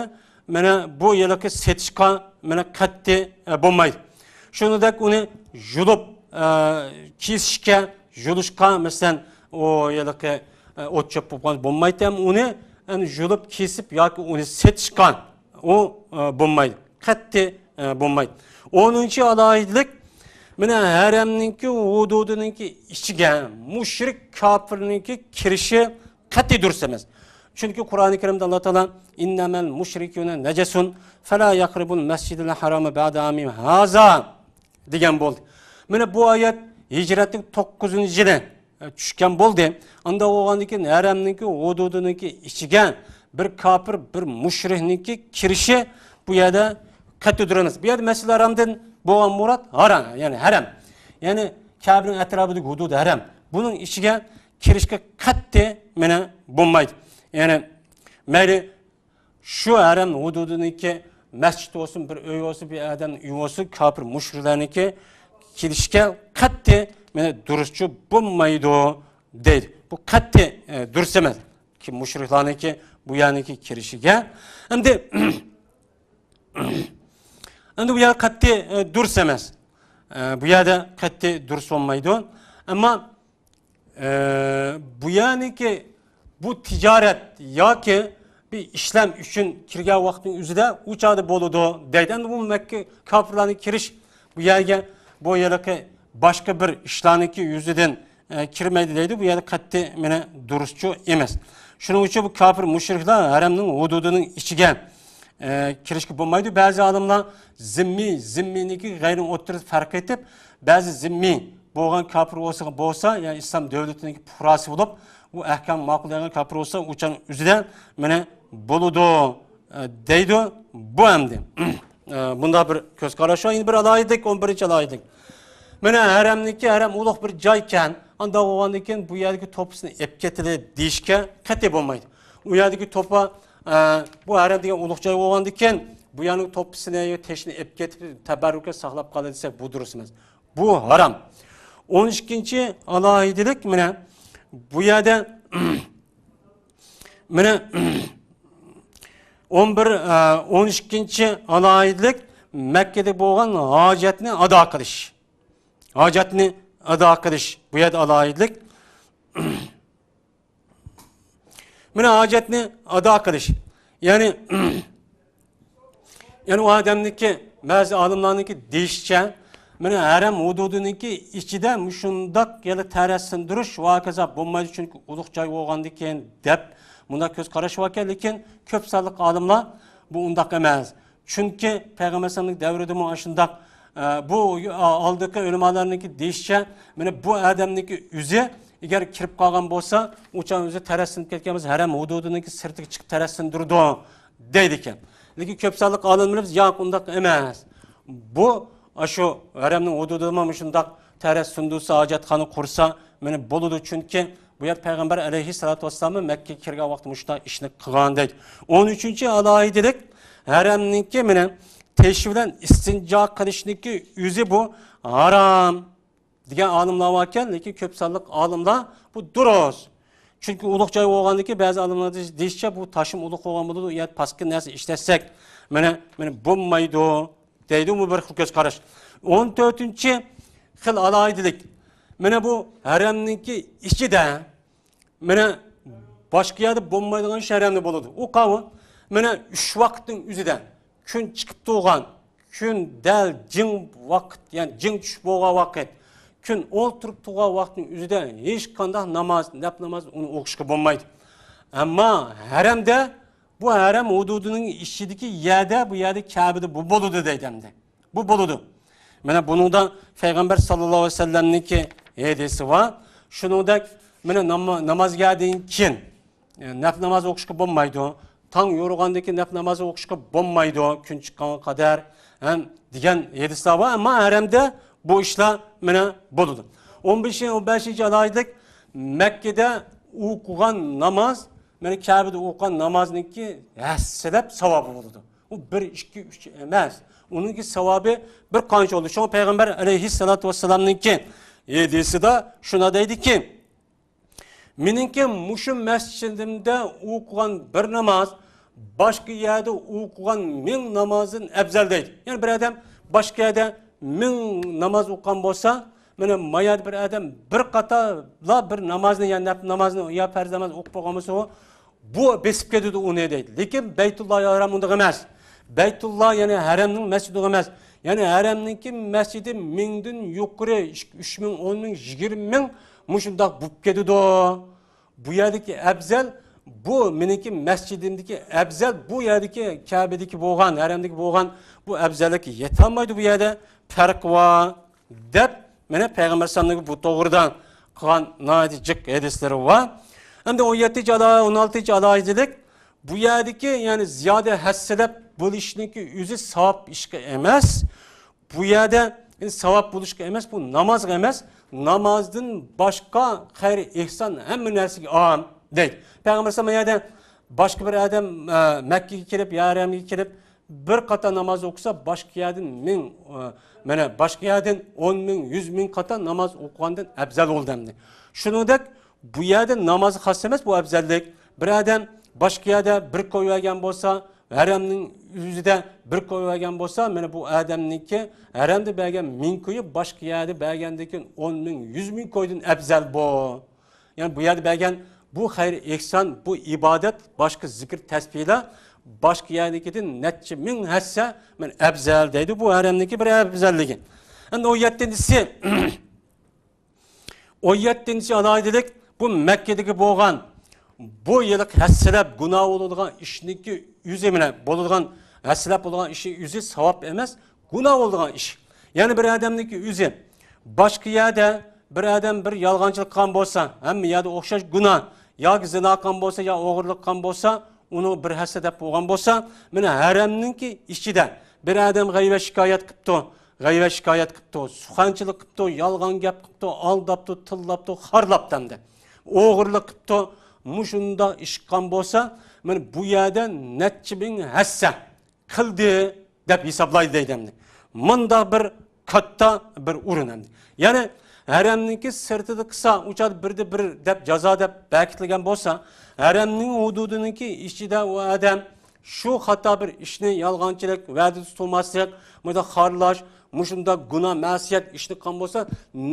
مانا بۇ ھېلىقى سېتىشقا مانا قەتئىي، ئە، بولمايدۇ. شۇنىڭدەك ئۇنى يۇلۇپ، ئە، كېسىشكە، يۇلۇشقا، مەسىلەن، ئۇ ھېلىقى، ئە، ئوت چۆپ بولۇپ قالغان بولمايدۇ. ھەم ئۇنى، ئەنە، يۇلۇپ كېسىپ ياكى ئۇنى سېتىشقا ئۇ، ئە، بولمايدۇ. قەتئىي، ئە، بولمايدۇ. ئونىنچى ئالاھىدىلىك، مانا ھەرەمنىڭكى ھۇدۇدىنىڭكى ئىچىگە مۇشرىك كاپىرنىڭكى كىرىشى قەتئىي دۇرۇس ئەمەس. چۈنكى قۇرئانى كەرىمدە ئاللا تائالا، «ئىننەمەل مۇشرىكۇنە نەجەسۇن، فەلا يەقرىبۇل مەسجىدەل ھەرامە بەئدە ئامىم ھازا» دېگەن بولدى. مانا بۇ ئايەت ھىجرەتنىڭ توققۇزىنچى يىلى، ئە، چۈشكەن بولدى. ئانداق بولغاندىن كېيىن، ھەرەمنىڭكى ھۇدۇدىنىڭكى ئىچىگە بىر كاپىر، بىر مۇشرىكنىڭكى كىرىشى بۇ يەردە قەتئىي دۇرۇس ئەمەس. بۇ يەردە مەسجىدىل ھارامدىن بولغان مۇراد ھارام، يەنى ھەرەم. يەنى كەبىنىڭ ئەتراپىدىكى ھۇدۇدى ھەرەم. بۇنىڭ ئىچىگە كىرىشكە قەتئىي مانا بولمايدۇ. يەنى مەيلى شۇ ھەرەم ھۇدۇدىنىڭكى مەسچىت بولسۇن، بىر ئۆي بولسۇن، بىر ئادەمنىڭ ئۆيى بولسۇن، كاپىر مۇشرىكلارنىڭكى كېلىشكە قەتئىي مانا دۇرۇسچۇ بولمايدۇ دەيدۇ. بۇ قەتئىي، ئە، دۇرۇس ئەمەس. كى-، مۇشرىكلارنىڭكى بۇ يەرنىڭكى كىرىشىگە. ئەمدى، ئەمدى بۇ يەر قەتئىي، ئە، دۇرۇس ئەمەس. ئە، بۇ يەردە قەتئىي دۇرۇس بولمايدۇ. ئەمما، ئە، بۇ يەرنىڭكى بۇ تىجارەت ياكى بىر ئىشلەم ئۈچۈن كىرگەن ۋاقىتنىڭ ئۆزىدە ئۇ چاغدا بولىدۇ دەيدۇ. ئەمدى بۇ مەككە كاپىرلارنىڭ كىرىش بۇ يەرگە، بۇ يەرلىكى باشقا بىر ئىشلارنىڭكى يۈزىدىن ئە، كىرمەيدۇ دەيدۇ. بۇ يەردە قەتئىي مانا دۇرۇسچۇ ئەمەس. شۇنىڭ ئۈچۈن بۇ كاپىر مۇشرىكلار ھەرەمنىڭ ھۇدۇدىنىڭ ئىچىگە، ئە، كىرىشكە بولمايدۇ. بەزى ئالىملار زىممىي، زىممىينىڭكى غەيرىنىڭ ئوتتۇرىسىدا پەرق ئېتىپ، بەزى زىممىي بولغان كاپىر بولسا، بولسا، يەنى ئىسلام دۆلىتىنىڭكى پۇقراسى بولۇپ، ئۇ ئەھكام ماقۇلدايدىغان كاپىر بولسا، ئۇ چاغنىڭ ئۆزىدە مانا بولىدۇ، ئە، دەيدۇ. بۇ ئەمدى، ئە، بۇنداق بىر كۆز قاراش بار. يەنە بىر ئالاھىدىلىك، ئون بىرىنچى ئالاھىدىلىك. مانا ھەرەمنىڭكى، ھەرەم ئۇلۇغ بىر جايكەن، ئانداق بولغاندىن كېيىن بۇ يەردىكى توپىسىنى ئېلىپ كېتىلى دېيىشكە قەتئىي بولمايدۇ. ئۇ يەردىكى توپا، ئە، بۇ ھەرەم دېگەن ئۇلۇغ جاي بولغاندىن كېيىن بۇ يەرنىڭ توپىسىنى، تېشىنى ئېلىپ كېتىپ تەبەررۇككە ساقلاپ قالىدۇ دېسەك، بۇ دۇرۇس ئەمەس. بۇ ھارام. ئون ئىككىنچى ئالاھىدىلىك مانا بۇ يەردە مانا، ئون بىر، ئە، ئون ئىككىنچى ئالاھىدىلىك مەككىدە بولغان ھاجەتنى ئادا قىلىش. ھاجەتنى ئادا قىلىش. بۇ يەردە ئالاھىدىلىك. مانا ھاجەتنى ئادا قىلىش. يەنى، يەنى ئۇ ئادەمنىڭكى، بەزى ئالىملارنىڭكى دېيىشىچە، مانا ھەرەم ھۇدۇدىنىڭكى ئىچىدە مۇشۇنداق يەنە تەرەت سىندۇرۇش ۋە ھاكازا بولمايدۇ، چۈنكى ئۇلۇغ جاي بولغاندىكىن دەپ مۇنداق كۆز قاراش باركەن، لېكىن كۆپ سانلىق ئالىملار بۇ ئۇنداق ئەمەس. چۈنكى پەيغەمبەر ئەلەيھىسسالامنىڭ دەۋرىدىمۇ ئاشۇنداق، ئە، بۇ، ئا، ئالدىقى ئۆلىمالارنىڭكى دېيىشىچە، مانا بۇ ئادەمنىڭكى ئۆزى ئەگەر كىرىپ قالغان بولسا، ئۇ چاغ ئۆزى تەرەت سىنىپ كەتكەن بولسا، ھەرەم ھۇدۇدىنىڭكى سىرتىغا چىقىپ تەرەت سىندۇرىدۇ دەيدىكەن. لېكىن كۆپ سانلىق ئالىملىرىمىز، ياق، ئۇنداق ئەمەس. بۇ، ئاشۇ ھەرەمنىڭ ھۇدۇدىدىمۇ مۇشۇنداق تەرەت سۇندۇرسا، ھاجەتخانا قۇرسا، مانا بولىدۇ. چۈنكى بۇ يەردە پەيغەمبەر ئەلەيھىسسالاتۇ ۋەسسالاممۇ مەككىگە كىرگەن ۋاقتىدا مۇشۇنداق ئىشنى قىلغان دەيدۇ. ئون ئۈچىنچى ئالاھىدىلىك، ھەرەمنىڭكى مانا تېشى بىلەن ئىستىنجا قىلىشنىڭكى ئۆزى بۇ ھارام دېگەن ئالىملار باركەن، لېكىن كۆپ سانلىق ئالىملار بۇ دۇرۇس. چۈنكى ئۇلۇغ جاي بولغاندىكىن بەزى ئالىملار دېيىشىچە، بۇ تاشمۇ ئۇلۇغ بولغان بولىدۇ، ئۇ يەردە پاسكىنا نەرسە ئىشلەتسەك، مانا، مانا بولمايدۇ دەيدۇ، بۇ بىر خىل كۆز قاراش. ئون تۆتىنچى خىل ئالاھىدىلىك. مانا بۇ ھەرەمنىڭكى ئىچىدە، مانا باشقا يەردە بولمايدىغان ئىش ھەرەمدە بولىدۇ. ئۇ قاۋۇ، مانا ئۈچ ۋاقىتنىڭ ئۆزىدە، كۈن چىقىپ تۇرغان، كۈن دەل جىڭ ۋاقىت، يەنى جىڭ چۈشۈپ بولغان ۋاقىت، كۈن ئولتۇرۇپ تۇرغان ۋاقىتنىڭ ئۆزىدە ھېچقانداق ناماز، نەپ ناماز ئۇنى ئوقۇشقا بولمايدۇ. ئەمما ھەرەمدە بۇ ھەرەم ھۇدۇدىنىڭ ئىچىدىكى يەردە، بۇ يەردە كەبىدە بۇ بولىدۇ دەيدۇ ئەمدى. بۇ بولىدۇ. مانا بۇنىڭدا پەيغەمبەر ساللاللاھۇ ئەلەيھى ۋەسەللەمنىڭكى ھەدىسى بار. شۇنىڭدەك مانا ناما-، ناماز گەدىن كېيىن، ئە، نەپ ناماز ئوقۇشقا بولمايدۇ. تاڭ يورۇغاندىن كېيىن نەپ ناماز ئوقۇشقا بولمايدۇ. كۈن چىققانغا قەدەر، ھەم دېگەن ھەدىسلەر بار. ئەمما ھەرەمدە بۇ ئىشلار مانا بولىدۇ. ئون بەشىنچى، ئون بەشىنچى ئالاھىدىلىك، مەككىدە ئوقۇغان ناماز، مانا كەبىدە ئوقۇغان نامازنىڭكى ھەسسىلەپ ساۋابى بولىدۇ. ئۇ بىر، ئىككى، ئۈچ ئەمەس. ئۇنىڭكى ساۋابى بىر قانچە بولىدۇ. شۇڭا پەيغەمبەر ئەلەيھىسسالاتۇ ۋەسسالامنىڭكى ھەدىسىدە شۇنداق دەيدىكى، مېنىڭكى مۇشۇ مەسچىتىمدە ئوقۇغان بىر ناماز باشقا يەردە ئوقۇغان مىڭ نامازدىن ئەۋزەل دەيدۇ. يەنى بىر ئادەم باشقا يەردە مىڭ ناماز ئوقۇغان بولسا، مانا ما يەردە بىر ئادەم بىر قاتارلا بىر نامازنى، يا نەپ نامازنى، يا پەرز نامازنى ئوقۇپ بولغان بولسا، ئۇ بۇ بېسىپ كېتىدۇ ئۇنى دەيدۇ. لېكىن بەيتۇللا ھەرەم ئۇنداق ئەمەس. بەيتۇللا، يەنى ھەرەمنىڭ مەسچىتى ئۇنداق ئەمەس. يەنى ھەرەمنىڭكى مەسچىتى مىڭدىن يۇقىرى، ئۈچ مىڭ، ئون مىڭ، يىگىرمە مىڭ مۇشۇنداق بولۇپ كېتىدۇ. بۇ يەردىكى ئەۋزەل، بۇ مېنىڭكى مەسچىتىمدىكى ئەۋزەل، بۇ يەردىكى كەبىدىكى بولغان، ھەرەمدىكى بولغان بۇ ئەۋزەللىككە يېتەلمەيدۇ بۇ يەردە. پەرقى بار. دەپ، مانا پەيغەمبەر ئەلەيھىسسالامنىڭ بۇ توغرىدا قىلغان ناھايىتى جىق ھەدىسلىرى بار. ئەمدى ئون يەتتىنچى ئالا-، ئون ئالتىنچى ئالاھىدىلىك، بۇ يەردىكى، يەنى زىيادە ھەسسىلەپ بولۇشنىڭكى ئۆزى ساۋاب ئىشقا ئەمەس. بۇ يەردە، يەنى ساۋاب بولۇشقا ئەمەس، بۇ نامازغا ئەمەس، نامازدىن باشقا خەير ئېھسان ھەممە نەرسىگە ئام دەيدۇ. پەيغەمبەر ئەلەيھىسسالام يەردە باشقا بىر ئادەم، ئە، مەككىگە كېلىپ، يا ھەرەمگە كېلىپ، بىر قاتا ناماز ئوقۇسا، باشقا يەردىن مىڭ، ئە، مانا باشقا يەردىن ئون مىڭ، يۈز مىڭ قاتا ناماز ئوقۇغاندىن ئەپزەل بولىدۇ ئەمدى. شۇنىڭدەك بۇ يەردە نامازغا خاس ئەمەس بۇ ئەپزەللىك. بىر ئادەم باشقا يەردە بىر كوي بەرگەن بولسا، ھەرەمنىڭ ئۆزىدە بىر كوي بەرگەن بولسا، مانا بۇ ئادەمنىڭكى ھەرەمدە بەرگەن مىڭ كويى باشقا يەردە بەرگەندىن كېيىن ئون مىڭ، يۈز مىڭ كويدىن ئەپزەل بۇ. يەنى بۇ يەردە بەرگەن بۇ خەير ئېھسان، بۇ ئىبادەت، باشقا زىكىر تەسبىھلەر باشقا يەردىكىدىن نەچچە مىڭ ھەسسە مانا ئەپزەل دەيدۇ. بۇ ھەرەمنىڭكى بىر ئەپزەللىكى. ئەمدى ئون يەتتىنچىسى، ئون يەتتىنچى ئالاھىدىلىك، بۇ مەككىدىكى بولغان بۇ يىللىق ھەسسىلەپ گۇناھ بولىدىغان ئىشنىڭكى ئۆزى، مانا بولىدىغان، ھەسسىلەپ بولىدىغان ئىشى ئۆزى ساۋاب ئەمەس، گۇناھ بولىدىغان ئىش. يەنى بىر ئادەمنىڭكى ئۆزى باشقا يەردە بىر ئادەم بىر يالغانچىلىق قىلغان بولسا، ھەممە يەردە ئوخشاش گۇناھ، ياكى زىنا قىلغان بولسا، يا ئوغرىلىق قىلغان بولسا، ئۇنىڭ بىر ھەسسە دەپ بولغان بولسا، مانا ھەرەمنىڭكى ئىچىدە بىر ئادەم غەيۋەت شىكايەت قىپتۇ، غەيۋەت شىكايەت قىپتۇ، سۇخەنچىلىك قىپتۇ، يالغان گەپ قىپتۇ، ئالداپتۇ، تىللاپتۇ، خارلاپتۇ ئەمدى. ئوغرىلىق قىپتۇ، مۇشۇنداق ئىش قىلغان بولسا، مانا بۇ يەردە نەچچە مىڭ ھەسسە قىلدى دەپ ھېسابلايدۇ دەيدۇ ئەمدى. مۇنداق بىر كاتتا بىر ئورۇن ئەمدى. يەنى ھەرەمنىڭكى سىرتىدا قىلسا، ئۇ چاغدا بىردە بىر دەپ جازا دەپ بەكىتىلگەن بولسا، ھەرەمنىڭ ھۇدۇدىنىڭكى ئىچىدە ئۇ ئادەم شۇ خاتا بىر ئىشنى، يالغانچىلىق، ۋەدىدە تۇتۇلماسلىق، مۇنداق خارلاش، مۇشۇنداق گۇناھ، مەسىيەت ئىشنى قىلغان بولسا،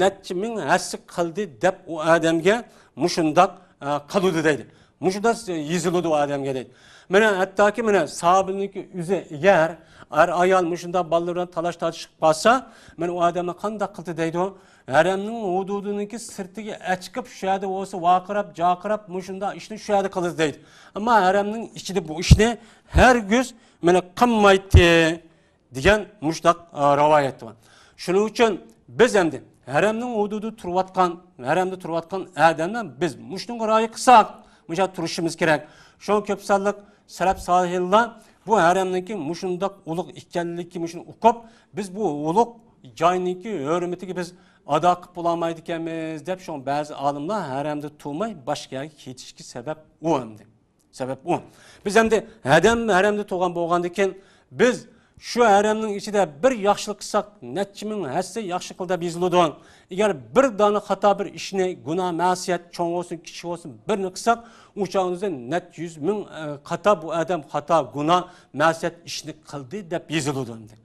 نەچچە مىڭ ھەسسە قىلدى دەپ ئۇ ئادەمگە مۇشۇنداق، ئە، قىلىدۇ دەيدۇ. مۇشۇنداق يېزىلىدۇ ئۇ ئادەمگە دەيدۇ. مانا ھەتتاكى مانا ساھابىنىڭكى ئۆزى ئەگەر ئەر-ئايال مۇشۇنداق بالىلار بىلەن تالاش-تارتىشىپ قالسا، مانا ئۇ ئادەملەر قانداق قىلدى دەيدۇ؟ ھەرەمنىڭ ھۇدۇدىنىڭكى سىرتىگە ئەچىقىپ، شۇ يەردە بولسا ۋارقىراپ، جارقىراپ، مۇشۇنداق ئىشنى شۇ يەردە قىلدى دەيدۇ. ئەمما ھەرەمنىڭ ئىچىدە بۇ ئىشنى ھەرگىز مانا قىلمايتتى دېگەن مۇشۇنداق، ئا، رىۋايەت بار. شۇنىڭ ئۈچۈن بىز ئەمدى ھەرەمنىڭ ھۇدۇدىدا تۇرۇۋاتقان، ھەرەمدە تۇرۇۋاتقان ئادەملەر بىز مۇشۇنىڭغا رىئايە قىلساق، مۇشۇ تۇرۇشىمىز كېرەك. شۇڭا كۆپ سانلىق سەلەپ سالىھىنلار بۇ ھەرەمنىڭكى مۇشۇنداق ئۇلۇغ ئىكەنلىكى مۇشۇنى ئۇقۇپ، بىز بۇ ئۇلۇغ جاينىڭكى ھۆرمىتىگە بىز ئادا قىلىپ بولالمايدىكەنمىز دەپ، شۇڭا بەزى ئالىملار ھەرەمدە تۇرماي باشقا يەرگە كېتىشكە سەۋەب ئۇ ئەمدى. سەۋەب ئۇ. بىز ئەمدى ھەدەم ھەرەمدە تۇرغان بولغاندىكىن، بىز شۇ ھەرەمنىڭ ئىچىدە بىر ياخشىلىق قىلساق، نەچچە مىڭ ھەسسە ياخشى قىل دەپ يېزىلىدۇ. ئەگەر بىر دانە خاتا بىر ئىشنى، گۇناھ، مەسىيەت، چوڭ بولسۇن، كىچىك بولسۇن، بىرنى قىلساق، ئۇ چاغدا نەچچە يۈز مىڭ، ئە، خاتا، بۇ ئادەم خاتا، گۇناھ، مەسىيەت ئىشنى قىلدى دەپ يېزىلىدۇ ئەمدى.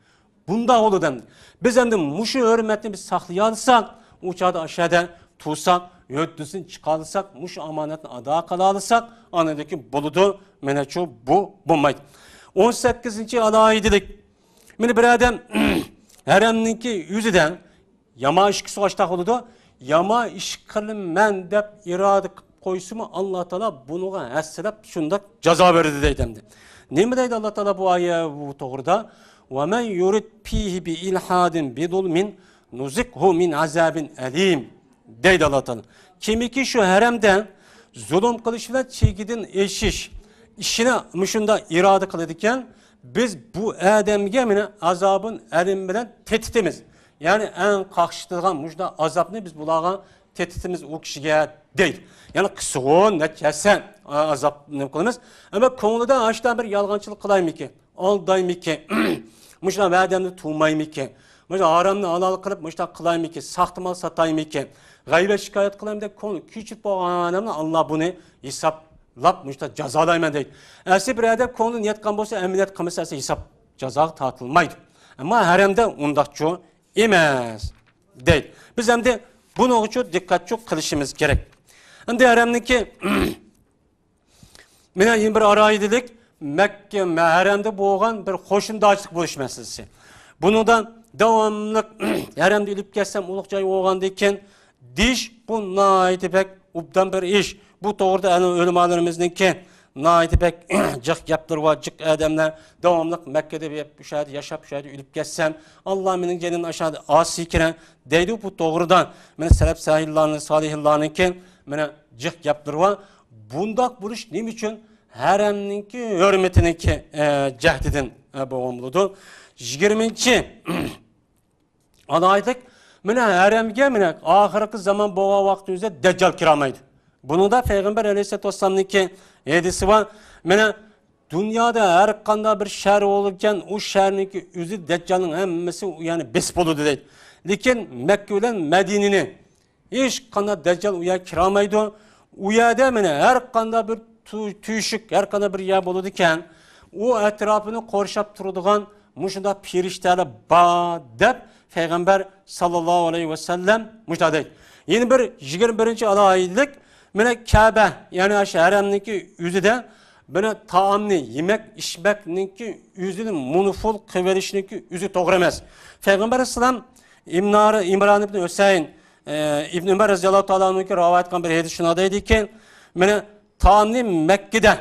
بۇنداق بولىدۇ ئەمدى. بىز ئەمدى مۇشۇ ھۆرمەتنى بىز ساقلىيالىساق، ئۇ چاغدا ئاشۇ يەردە تۇرساق، ھۆددىسىنى چىقالىساق، مۇشۇ ئامانەتنى ئادا قىلالىساق، ئاندىن كېيىن بولىدۇ. مانا شۇ، بۇ بولمايدۇ. ئون سەككىزىنچى ئالاھىدىلىك. مانا بىر ئادەم ھەرەمنىڭكى ئۆزىدە يامان ئىشقا سۇغاشتاق بولىدۇ. يامان ئىش قىلىمەن دەپ ئىرادە قىلىپ قويسىمۇ، ئاللا تائالا بۇنىڭغا ھەسسىلەپ شۇنداق جازا بېرىدۇ دەيدۇ ئەمدى. نېمە دەيدۇ ئاللا تائالا بۇ ئايە بۇ توغرىدا؟ «وَمَنْ يُرِدْ فِيهِ بِإِلْحَادٍ بِظُلْمٍ نُذِقْهُ مِنْ عَذَابٍ أَلِيمٍ» دەيدۇ ئاللا تائالا. كىمكى شۇ ھەرەمدە زۇلۇم قىلىش بىلەن چېكىدىن ئېشىش ئىشىنى مۇشۇنداق ئىرادە قىلىدىكەن، بىز بۇ ئادەمگە مانا ئازابۇن ئەلىم بىلەن تېتىتىمىز. يەنى ئەڭ قاقشىتىدىغان مۇشۇنداق ئازابنى بىز بۇلارغا تېتىتىمىز ئۇ كىشىگە دەيدۇ. يەنى قىسقۇن نەچچە ھەسسە ئازاب نېمە قىلىمىز. ئەمما كۆڭلىدە ئاشۇنداق بىر يالغانچىلىق قىلايمىكىن، ئالدايمىكىن، مۇشۇنداق ۋەدەمدە تۇرمايمىكىن، مۇشۇنداق ھارامنى ھالال قىلىپ مۇشۇنداق قىلايمىكىن، ساختا مال ساتايمىكىن، غەيۋەت شىكايەت قىلايمەن دەپ كۆڭلى كۆچۈرۈپ بولغان ئادەمنى ئاللا بۇنى ھېسابلاپ مۇشۇنداق جازالايمەن دەيدۇ. ئەسلى بىر ئادەم كۆڭلى نىيەت قىلغان بولسا، ئەمەلىيەت قىلمىسا ئەسلى ھېساب جازاغا تارتىلمايدۇ. ئەمما ھەرەمدە ئۇنداقچۇ ئەمەس دەيدۇ. بىز ئەمدى بۇنىڭغىچۇ دىققەتچۇ قىلىشىمىز كېرەك. ئەمدى ھەرەمنىڭكى مانا يەنە بىر ئالاھىدىلىك مەككە ھەرەمدە بولغان بىر قوشۇنداچىلىق بولۇش مەسىلىسى. بۇنىڭدا داۋاملىق ھەرەمدە ئۆلۈپ كەتسەم ئۇلۇغ جاي بولغاندىن كېيىن دېيىش، بۇ ناھايىتى بەك ئوبدان بىر ئىش. بۇ توغرىدا ئەنە ئۆلىمالىرىمىزنىڭكى ناھايىتى بەك جىق گەپلىرى بار. جىق ئادەملەر داۋاملىق مەككىدە بېرىپ، شۇ يەردە ياشاپ، شۇ يەردە ئۆلۈپ كەتسەم، ئاللا مېنىڭ جېنىمنى ئاشۇ يەردە ئالسىكىن دەيدۇ. بۇ توغرىدا مانا سەلەپ سالىھلارنىڭكى مانا جىق گەپلىرى بار. بۇنداق بولۇش نېمە ئۈچۈن؟ ھەرەمنىڭكى ھۆرمىتىنىڭكى، ئە، جەھىتىدىن، ئە، بولغان بولىدۇ. يىگىرمىنچى ئالاھىدىلىك، مانا ھەرەمگە، مانا ئاخىرقى زامان بولغان ۋاقىتنىڭ ئۆزىدە دەججال كىرەلمەيدۇ. بۇنىڭدا پەيغەمبەر ئەلەيھىسسالاتۇ ۋەسسالامنىڭكى ھەدىسى بار. مانا دۇنيادا ھەر قانداق بىر شەھەر بولىدىكەن، ئۇ شەھەرنىڭكى ئۆزى دەججالنىڭ ھەممىسى ئۇ يەرنى بېسىپ بولىدۇ دەيدۇ. لېكىن مەككە بىلەن مەدىنىنى ھېچقانداق دەججال ئۇ يەرگە كىرەلمەيدۇ. ئۇ يەردە مانا ھەر قانداق بىر تۈ-، تۈيشۈك، ھەر قانداق بىر يەر بولىدىكەن، ئۇ ئەتراپىنى قورشاپ تۇرىدىغان مۇشۇنداق پېرىشتەلەر بار دەپ پەيغەمبەر ساللاللاھۇ ئەلەيھى ۋەسەللەم مۇشۇنداق دەيدۇ. يەنە بىر يىگىرمە بىرىنچى ئالاھىدىلىك، مانا كەبە، يەنى ئاشۇ ھەرەمنىڭكى ئۆزىدە مانا تائامنى، يېمەك ئىچمەكنىڭكى ئۆزىنى مونوپول قىلىۋېلىشنىڭكى ئۆزى توغرا ئەمەس. پەيغەمبەر ئەلەيھىسسالام ئىمنار-، ئىمران ئىبن ھۈسەيىن، ئە، ئىبن ئۆمەر رەزىياللاھۇ تائالا ئەنھۇگە رىۋايەت قىلغان بىر ھەدىس شۇنداق دەيدىكى، مانا تائامنى مەككىدە،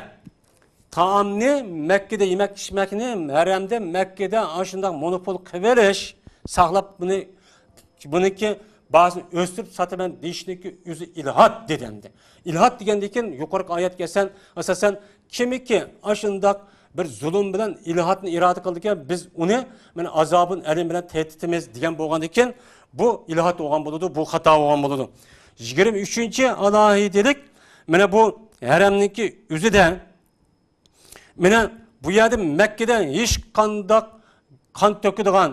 تائامنى مەككىدە، يېمەك ئىچمەكنى ھەرەمدە، مەككىدە ئاشۇنداق مونوپول قىلىۋېلىش، ساقلاپ بۇنى، بۇنىڭكى باھاسىنى ئۆستۈرۈپ ساتىمەن دېيىشنىڭكى ئۆزى ئىلھاد دېدى ئەمدى. ئىلھاد دېگەندىن كېيىن يۇقىرىقى ئايەتكە ئاساسەن، ئاساسەن كىمكى ئاشۇنداق بىر زۇلۇم بىلەن ئىلھادنى ئىرادە قىلىدىكەن، بىز ئۇنى مانا ئازابۇن ئەلىم بىلەن تېتىتىمىز دېگەن بولغاندىن كېيىن، بۇ ئىلھاد بولغان بولىدۇ، بۇ خاتا بولغان بولىدۇ. يىگىرمە ئۈچىنچى ئالاھىدىلىك، مانا بۇ ھەرەمنىڭكى ئۆزىدە، مانا بۇ يەردە مەككىدە ھېچقانداق قان تۆكىدىغان،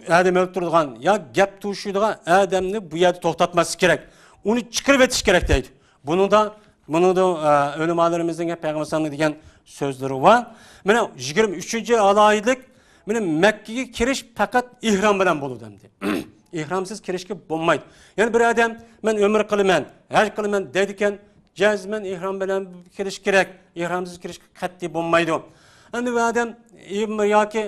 ئادەم ئۆلتۈرىدىغان يا گەپ توشۇيدىغان ئادەمنى بۇ يەردە توختاتماسلىق كېرەك. ئۇنى چىقىرىۋېتىش كېرەك دەيدۇ. بۇنىڭدا، بۇنىڭدا، ئە، ئۆلىمالىرىمىزنىڭ پەيغەمبەر ئەلەيھىسسالامنىڭ دېگەن سۆزلىرى بار. مانا يىگىرمە ئۈچىنچى ئالاھىدىلىك، مانا مەككىگە كىرىش پەقەت ئېھرام بىلەن بولىدۇ ئەمدى. ئېھرامسىز كىرىشكە بولمايدۇ. يەنى بىر ئادەم، مەن ئۆمرە قىلىمەن، ھەج قىلىمەن دەيدىكەن، جەزمەن ئېھرام بىلەن كىرىش كېرەك. ئېھرامسىز كىرىشكە قەتئىي بولمايدۇ. ئەمدى بۇ ئادەم ئۆمرە ياكى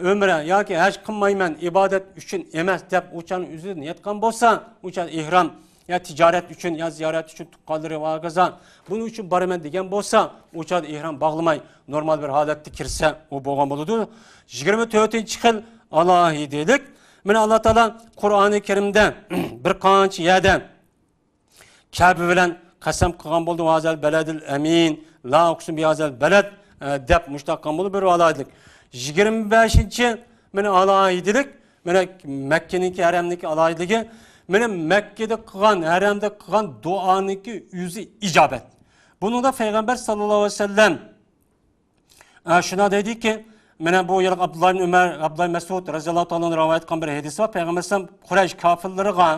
ئۆمرە ياكى ھەج قىلمايمەن، ئىبادەت ئۈچۈن ئەمەس دەپ ئۇ چاغنىڭ ئۆزىدە نىيەت قىلغان بولسا، ئۇ چاغ ئېھرام يا تىجارەت ئۈچۈن يا زىيارەت ئۈچۈن تۇغقانلىرى ۋە ھاكازا بۇنىڭ ئۈچۈن بارىمەن دېگەن بولسا، ئۇ چاغدا ئېھرام باغلىماي نورمال بىر ھالەتتە كىرسە ئۇ بولغان بولىدۇ. يىگىرمە تۆتىنچى خىل ئالاھىدىلىك، مانا ئاللا تائالا قۇرئانى كەرىمدە بىر قانچە يەردە كەبە بىلەن قەسەم قىلغان بولدى، ۋەھازەل بەلەدىل ئەمىن، لا ئۇقسىم بىھازەل بەلەد، ئە، دەپ مۇشۇنداق قىلغان بولدى، بىر ئالاھىدىلىك. يىگىرمە بەشىنچى، مانا ئالاھىدىلىك، مانا مەككىنىڭكى ھەرەمنىڭكى ئالاھىدىلىكى، مانا مەككىدە قىلغان، ھەرەمدە قىلغان دۇئانىڭكى ئۆزى ئىجابەت. بۇنىڭدا پەيغەمبەر ساللاللاھۇ ئەلەيھى ۋەسەللەم ئە، شۇنداق دەيدىكى، مانا بۇ يىل ئابدۇللا ئىبن ئۆمەر، ئابدۇللا مەسئۇد رەزىياللاھۇ تائالا ئەنھۇ رىۋايەت قىلغان بىر ھەدىس بار. پەيغەمبەر ئەلەيھىسسالام قۇرەيش كاپىرلىرىغا،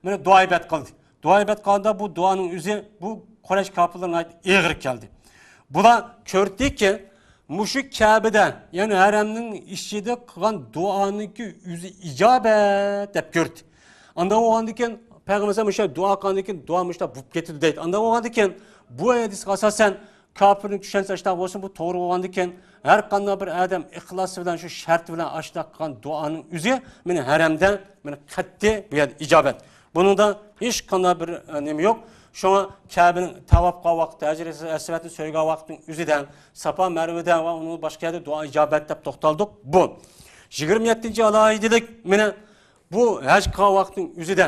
مانا دۇئا ئىبادەت قىلدى. دۇئا ئىبادەت قىلغاندا بۇ دۇئانىڭ ئۆزى بۇ قۇرەيش كاپىرلىرىغا ناھايىتى ئېغىر كەلدى. بۇلار كۆردىكى، مۇشۇ كەبىدە، يەنى ھەرەمنىڭ ئىچىدە قىلغان دۇئانىڭكى ئۆزى ئىجابەت دەپ كۆردى. ئاندا بولغاندىكىن، پەيغەمبەر ئەلەيھىسسالام مۇشۇ دۇئا قىلغاندىن كېيىن دۇئا مۇشۇنداق بولۇپ كېتىدۇ دەيدۇ. ئاندا بولغاندىكىن، بۇ ھەدىسكە ئاساسەن، كاپىرنىڭ چۈشەنچىسى ئاشۇنداق بولسا، بۇ توغرا بولغاندىكىن، ھەر قانداق بىر ئادەم ئىخلاسى بىلەن، شۇ شەرتى بىلەن ئاشۇنداق قىلغان دۇئانىڭ ئۆزى مانا ھەرەمدە، مانا قەتئىي بۇ يەردە ئىجابەت. بۇنىڭدا ھېچقانداق بىر، ئە، نېمە يوق. شۇڭا كەبىنى تاۋاپ قىلغان ۋاقىتتا، ھەجرى ئەسۋەدنى سۆيگەن ۋاقىتنىڭ ئۆزىدە، ساپا مەرۋىدە ۋە ئۇنىڭ باشقا يەردە دۇئا ئىجابەت دەپ توختالدۇق. بۇ يىگىرمە يەتتىنچى ئالاھىدىلىك، مانا بۇ ھەج قىلغان ۋاقىتنىڭ ئۆزىدە،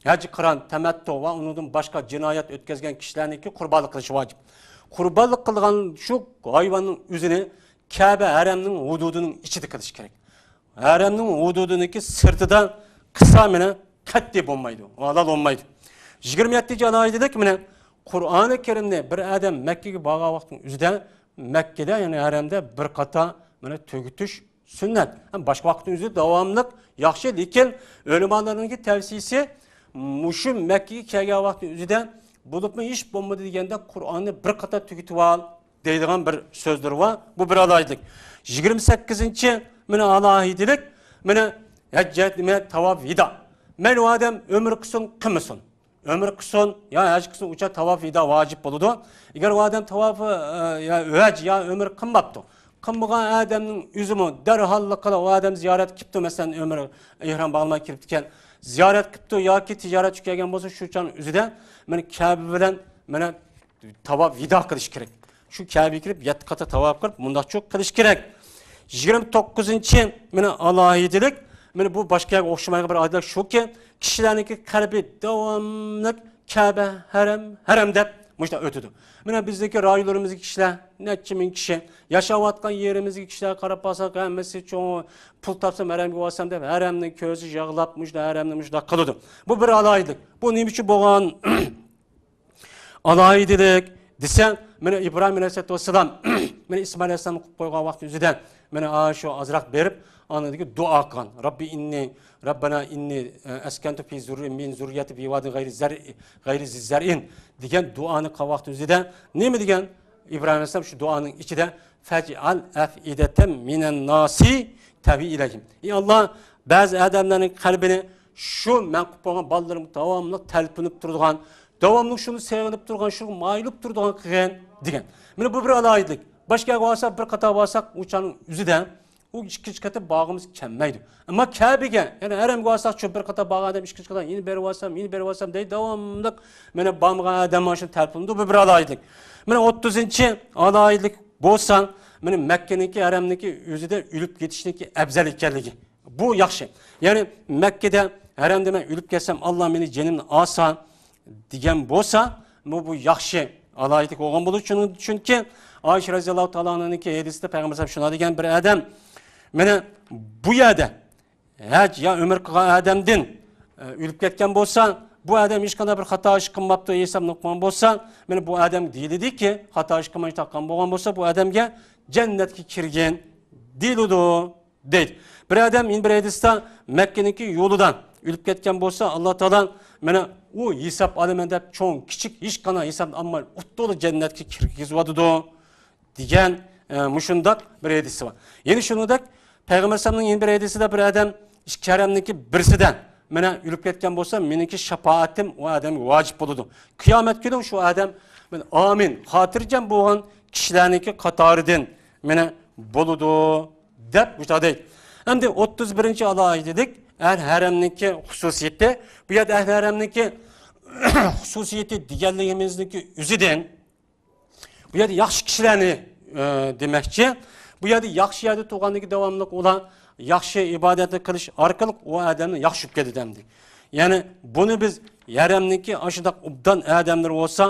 ھەج قىران، تەمەتتۇ ۋە ئۇنىڭدىن باشقا جىنايەت ئۆتكۈزگەن كىشىلەرنىڭكى قۇربانلىق قىلىشى ۋاجىپ. قۇربانلىق قىلغان شۇ ھايۋاننىڭ ئۆزىنى كەبە ھەرەمنىڭ ھۇدۇدىنىڭ ئىچىدە قىلىش كېرەك. ھەرەمنىڭ ھۇدۇدىنىڭكى سىرتىدا قىلسا مانا قەتئىي بولمايدۇ، ھالال بولمايدۇ. يىگىرمە يەتتىنچى ئالاھىدىلىك، مانا قۇرئانى كەرىمنى بىر ئادەم مەككىگە بارغان ۋاقىتنىڭ ئۆزىدە مەككىدە، يەنى ھەرەمدە بىر قاتا مانا تۈگىتىش سۈننەت. ھەم باشقا ۋاقىتنىڭ ئۆزىدە داۋاملىق ياخشى، لېكىن ئۆلىمالارنىڭكى تەۋسىيىسى مۇشۇ مەككىگە كەلگەن ۋاقىتنىڭ ئۆزىدە، بولۇپمۇ ھېچ بولمىدى دېگەندە قۇرئاننى بىر قاتا تۈگىتىۋال دەيدىغان بىر سۆزلىرى بار. بۇ بىر ئالاھىدىلىك. يىگىرمە سەككىزىنچى مانا ئالاھىدىلىك، مانا ھەججەت، مانا تاۋاپ ۋىدا. مەيلى ئۇ ئادەم ئۆمرە قىلسۇن، قىلمىسۇن. ئۆمرە قىلسۇن يا ھەج قىلسۇن، ئۇ چاغ تاۋاپ ۋىدا ۋاجىپ بولىدۇ. ئەگەر ئۇ ئادەم تاۋاپى، ئە، يا ھەج يا ئۆمرە قىلماپتۇ، قىلمىغان ئادەمنىڭ ئۆزىمۇ دەرھاللىقلا ئۇ ئادەم زىيارەت قىپتۇ، مەسىلەن، ئۆمرە ئېھرام باغلىماي كىرىپتىكەن، زىيارەت قىپتۇ ياكى تىجارەت ئۈچۈن كەلگەن بولسا، شۇ چاغنىڭ ئۆزىدە مانا كەبە بىلەن مانا تاۋاپ ۋىدا قىلىش كېرەك. شۇ كەبىگە كىرىپ، يەتتە قاتا تاۋاپ قىلىپ، مۇنداقچۇ قىلىش كېرەك. يىگىرمە توققۇزىنچى مانا ئالاھىدىلىك، مانا بۇ باشقا يەرگە ئوخشىمايدىغان بىر ئالاھىدىلىك شۇكى، كىشىلەرنىڭكى قەلبى داۋاملىق كەبە، ھەرەم، ھەرەم دەپ مۇشۇنداق ئۆتىدۇ. مانا بىزدىكى رايونلىرىمىزدىكى كىشىلەر نەچچە مىڭ كىشى. ياشاۋاتقان يېرىمىزدىكى كىشىلەرگە قاراپ باقساق، ھەممىسى چوڭ پۇل تاپسام ھەرەمگە بارسام دەپ، ھەرەمنىڭ كۆزى يىغلاپ، مۇشۇنداق ھەرەمنى مۇشۇنداق قىلىدۇ. بۇ بىر ئالاھىدىلىك. بۇ نېمە ئۈچۈن بولغان؟ ئالاھىدىلىك دېسە، مانا ئىبراھىم ئەلەيھىسسالاتۇ ۋەسسالام، مانا ئىسمائىل ئەلەيھىسسالام قىلىپ قويغان ۋاقىت ئۆزىدە، مانا ئاشۇ ئازراق بېرىپ، ئاندىن دۇئا قىلغان. رەببى ئىننى، رەببەنا ئىننى ئەسكەنتۇ فى زۇررى-، مىن زۇررىيەتى بىۋادىن غەيرى زەرئى، غەيرى زىززەرئىن دېگەن دۇئانى قىلغان ۋاقىت ئۆزىدە نېمە دېگەن؟ ئىبراھىم ئەلەيھىسسالام شۇ دۇئانىڭ ئىچىدە، فەجئەل ئەفئىدەتەم مىنەن ناسى تەھۋى ئىلەيھىم. ئى ئاللا، بەزى ئادەملەرنىڭ قەلبىنى شۇ مەن قىلىپ قويغان بالىلىرىمغا داۋاملىق تەلپۈنۈپ تۇرىدىغان، داۋاملىق شۇنى سېغىنىپ تۇرىدىغان، شۇغا مايىلىپ تۇرىدىغان قىلغىن دېگەن. مانا بۇ بىر ئالاھىدىلىك. باشقا يەرگە بارساق، بىر قاتار بارساق، ئۇ چاغنىڭ ئۆزىدە ئۇ ئىككىنچى قېتىم بارغۇمىز كەلمەيدۇ. ئەمما كەبىگە، يەنى ھەرەمگە بارساق، شۇ بىر قاتار بارغان ئادەم ئىككىنچى قېتىم يەنە بېرىۋالسام، يەنە بېرىۋالسام دەيدۇ، داۋاملىق مانا بارمىغان ئادەم مانا شۇنى تەلپۈنىدۇ، بۇ بىر ئالاھىدىلىك. مانا ئوتتۇزىنچى ئالاھىدىلىك بولسا، مانا مەككىنىڭكى ھەرەمنىڭكى ئۆزىدە ئۆلۈپ كېتىشنىڭكى ئەۋزەل ئىكەنلىكى. بۇ ياخشى. يەنى مەككىدە ھەرەمدە مەن ئۆلۈپ كەتسەم، ئاللا مېنى جېنىمنى ئالسا دېگەن بولسا، بۇ، بۇ ياخشى ئالاھىدىلىك بولغان بولىدۇ. چۈنكى، چۈنكى ئائىشە رەزىياللاھۇ تائالا ئانھانىڭكى ھەدىسىدە پەيغەمبەر ئەلەيھىسسالام شۇنداق دېگەن، بىر ئادەم مانا بۇ يەردە ھەج يا ئۆمرە قىلغان ئادەمدىن، ئە، ئۆلۈپ كەتكەن بولسا، بۇ ئادەم ھېچقانداق بىر خاتا ئىش قىلماپتۇ، ھېسابنى قىلمىغان بولسا، مانا بۇ ئادەم دېيىلىدىكى، خاتا ئىش قىلماي تاققان بولغان بولسا، بۇ ئادەمگە جەننەتكە كىرگىن دېيىلىدۇ، دەيدۇ. بىر ئادەم يەنە بىر ھەدىستە مەككىنىڭكى يولىدا ئۆلۈپ كەتكەن بولسا، ئاللا تائالا مانا ئۇ ھېساب ئالىمەن دەپ چوڭ، كىچىك، ھېچقانداق ھېسابنى ئالماي، ئۇددىلا جەننەتكە كىرگۈزۈۋاتىدۇ. دېگەن، ئە، مۇشۇنداق بىر ھەدىسى بار. يەنە شۇنىڭدەك پەيغەمبەر ئەلەيھىسسالامنىڭ يەنە بىر ھەدىسىدە بىر ئادەم ئىككى ھەرەمنىڭكى بىرسىدە مانا ئۆلۈپ كەتكەن بولسا، مېنىڭكى شاپائەتىم ئۇ ئادەمگە ۋاجىپ بولىدۇ. قىيامەت كۈنى شۇ ئادەم مانا ئامىن، خاتىرجەم بولغان كىشىلەرنىڭكى قاتارىدىن مانا بولىدۇ، دەپ مۇشۇنداق دەيدۇ. ئەمدى ئوتتۇز بىرىنچى ئالاھىدىلىك، ئەھلى ھەرەمنىڭكى خۇسۇسىيىتى. بۇ يەردە ئەھلى ھەرەمنىڭكى خۇسۇسىيىتى دېگەنلىكىمىزنىڭكى ئۆزىدىن، بۇ يەردە ياخشى كىشىلەرنى، ئە، دېمەكچى. بۇ يەردە ياخشى يەردە تۇرغاندىكى داۋاملىق ئۇلار ياخشى ئىبادەتنى قىلىش ئارقىلىق ئۇ ئادەمنى ياخشى بولۇپ كېتىدۇ ئەمدى. يەنى بۇنى بىز ھەرەمنىڭكى ئاشۇنداق ئوبدان ئادەملىرى بولسا،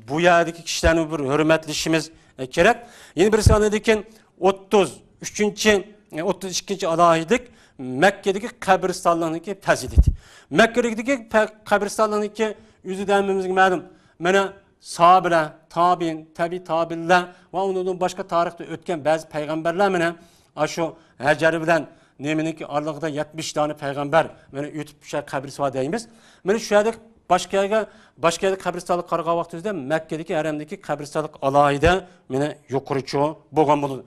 بۇ يەردىكى كىشىلەرنى بىر ھۆرمەتلىشىمىز، ئە، كېرەك. يەنە بىرسى ئاندىن كېيىن ئوتتۇز ئۈچىنچى، ئە، ئوتتۇز ئىككىنچى ئالاھىدىلىك مەككىدىكى قەبرىستانلىقنىڭكى پەزىلىتى. مەككىدىكى پە-، قەبرىستانلىقنىڭكى ئۆزىدە ھەممىمىزگە مەلۇم. مانا ساھابىلەر، تابىئىن، تەبىئىي تابىئىنلەر ۋە ئۇنىڭدىن باشقا تارىختا ئۆتكەن بەزى پەيغەمبەرلەر مانا ئاشۇ ھەجەر بىلەن نېمىنىڭكى ئارىلىقىدا يەتمىش دانە پەيغەمبەر مانا ئۆتۈپ شۇ قەبرىسى بار دەيمىز. مانا شۇ يەردە باشقا يەرگە، باشقا يەردە قەبرىستانلىققا قارىغان ۋاقتىمىزدا مەككىدىكى ھەرەمدىكى قەبرىستانلىق ئالاھىدە مانا يۇقىرىچۇ بولغان بولىدۇ.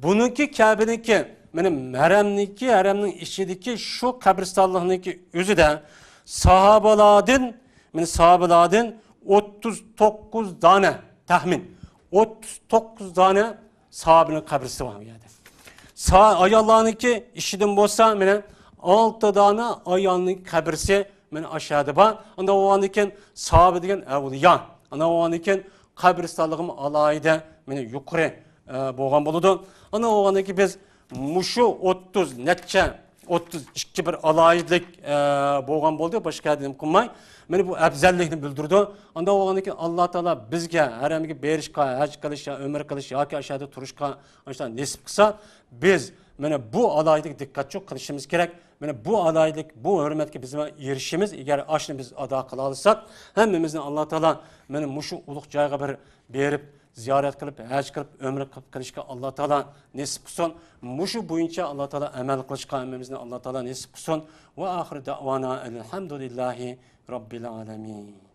بۇنىڭكى كەبىنىڭكى، مانا ھەرەمنىڭكى، ھەرەمنىڭ ئىچىدىكى شۇ قەبرىستانلىقنىڭكى ئۆزىدە ساھابىلاردىن، مانا ساھابىلاردىن ئوتتۇز توققۇز دانە، تەخمىن ئوتتۇز توققۇز دانە ساھابىنىڭ قەبرىسى بار ئۇ يەردە. سا-، ئاياللارنىڭكى ئىچىدىن بولسا مانا ئالتە دانە ئايالنىڭ قەبرىسى مانا ئاشۇ يەردە بار. ئانداق بولغاندىن كېيىن ساھابە دېگەن ئەۋلىيا. ئانداق بولغاندىن كېيىن قەبرىستانلىقىمۇ ئالاھىدە مانا يۇقىرى، ئە، بولغان بولىدۇ. ئانداق بولغاندىن كېيىن بىز مۇشۇ ئوتتۇز نەچچە، ئوتتۇز ئىككى بىر ئالاھىدىلىك، ئە، بولغان بولدى، باشقا يەردە نېمە قىلماي. مانا بۇ ئەپزەللىكنى بىلدۈرىدۇ. ئانداق بولغاندىن كېيىن ئاللا تائالا بىزگە ھەرەمگە بېرىشقا، ھەج قىلىش يا ئۆمرە قىلىش ياكى ئاشۇ يەردە تۇرۇشقا ئاشۇنداق نېسىپ قىلسا، بىز مانا بۇ ئالاھىدىلىككە دىققەتچۇ قىلىشىمىز كېرەك. مانا بۇ ئالاھىدىلىك، بۇ ھۆرمەتكە بىز ئېرىشىمىز. ئەگەر ئاشۇنى بىز ئادا قىلالىساق، ھەممىمىزنى ئاللا تائالا مانا مۇشۇ ئۇلۇغ جايغا بىر بېرىپ، زىيارەت قىلىپ، ھەج قىلىپ، ئۆمرە قىلىپ قېلىشقا ئاللا تائالا نېسىپ قىلسۇن. مۇشۇ بويىچە ئاللا تائالا ئەمەل قىلىشقا ھەممىمىزنى ئاللا تائالا نېسىپ قىلسۇن. ۋە ئاخىر دەۋانا ئەلھەمدۇلىللاھى رەببىل ئالەمىن.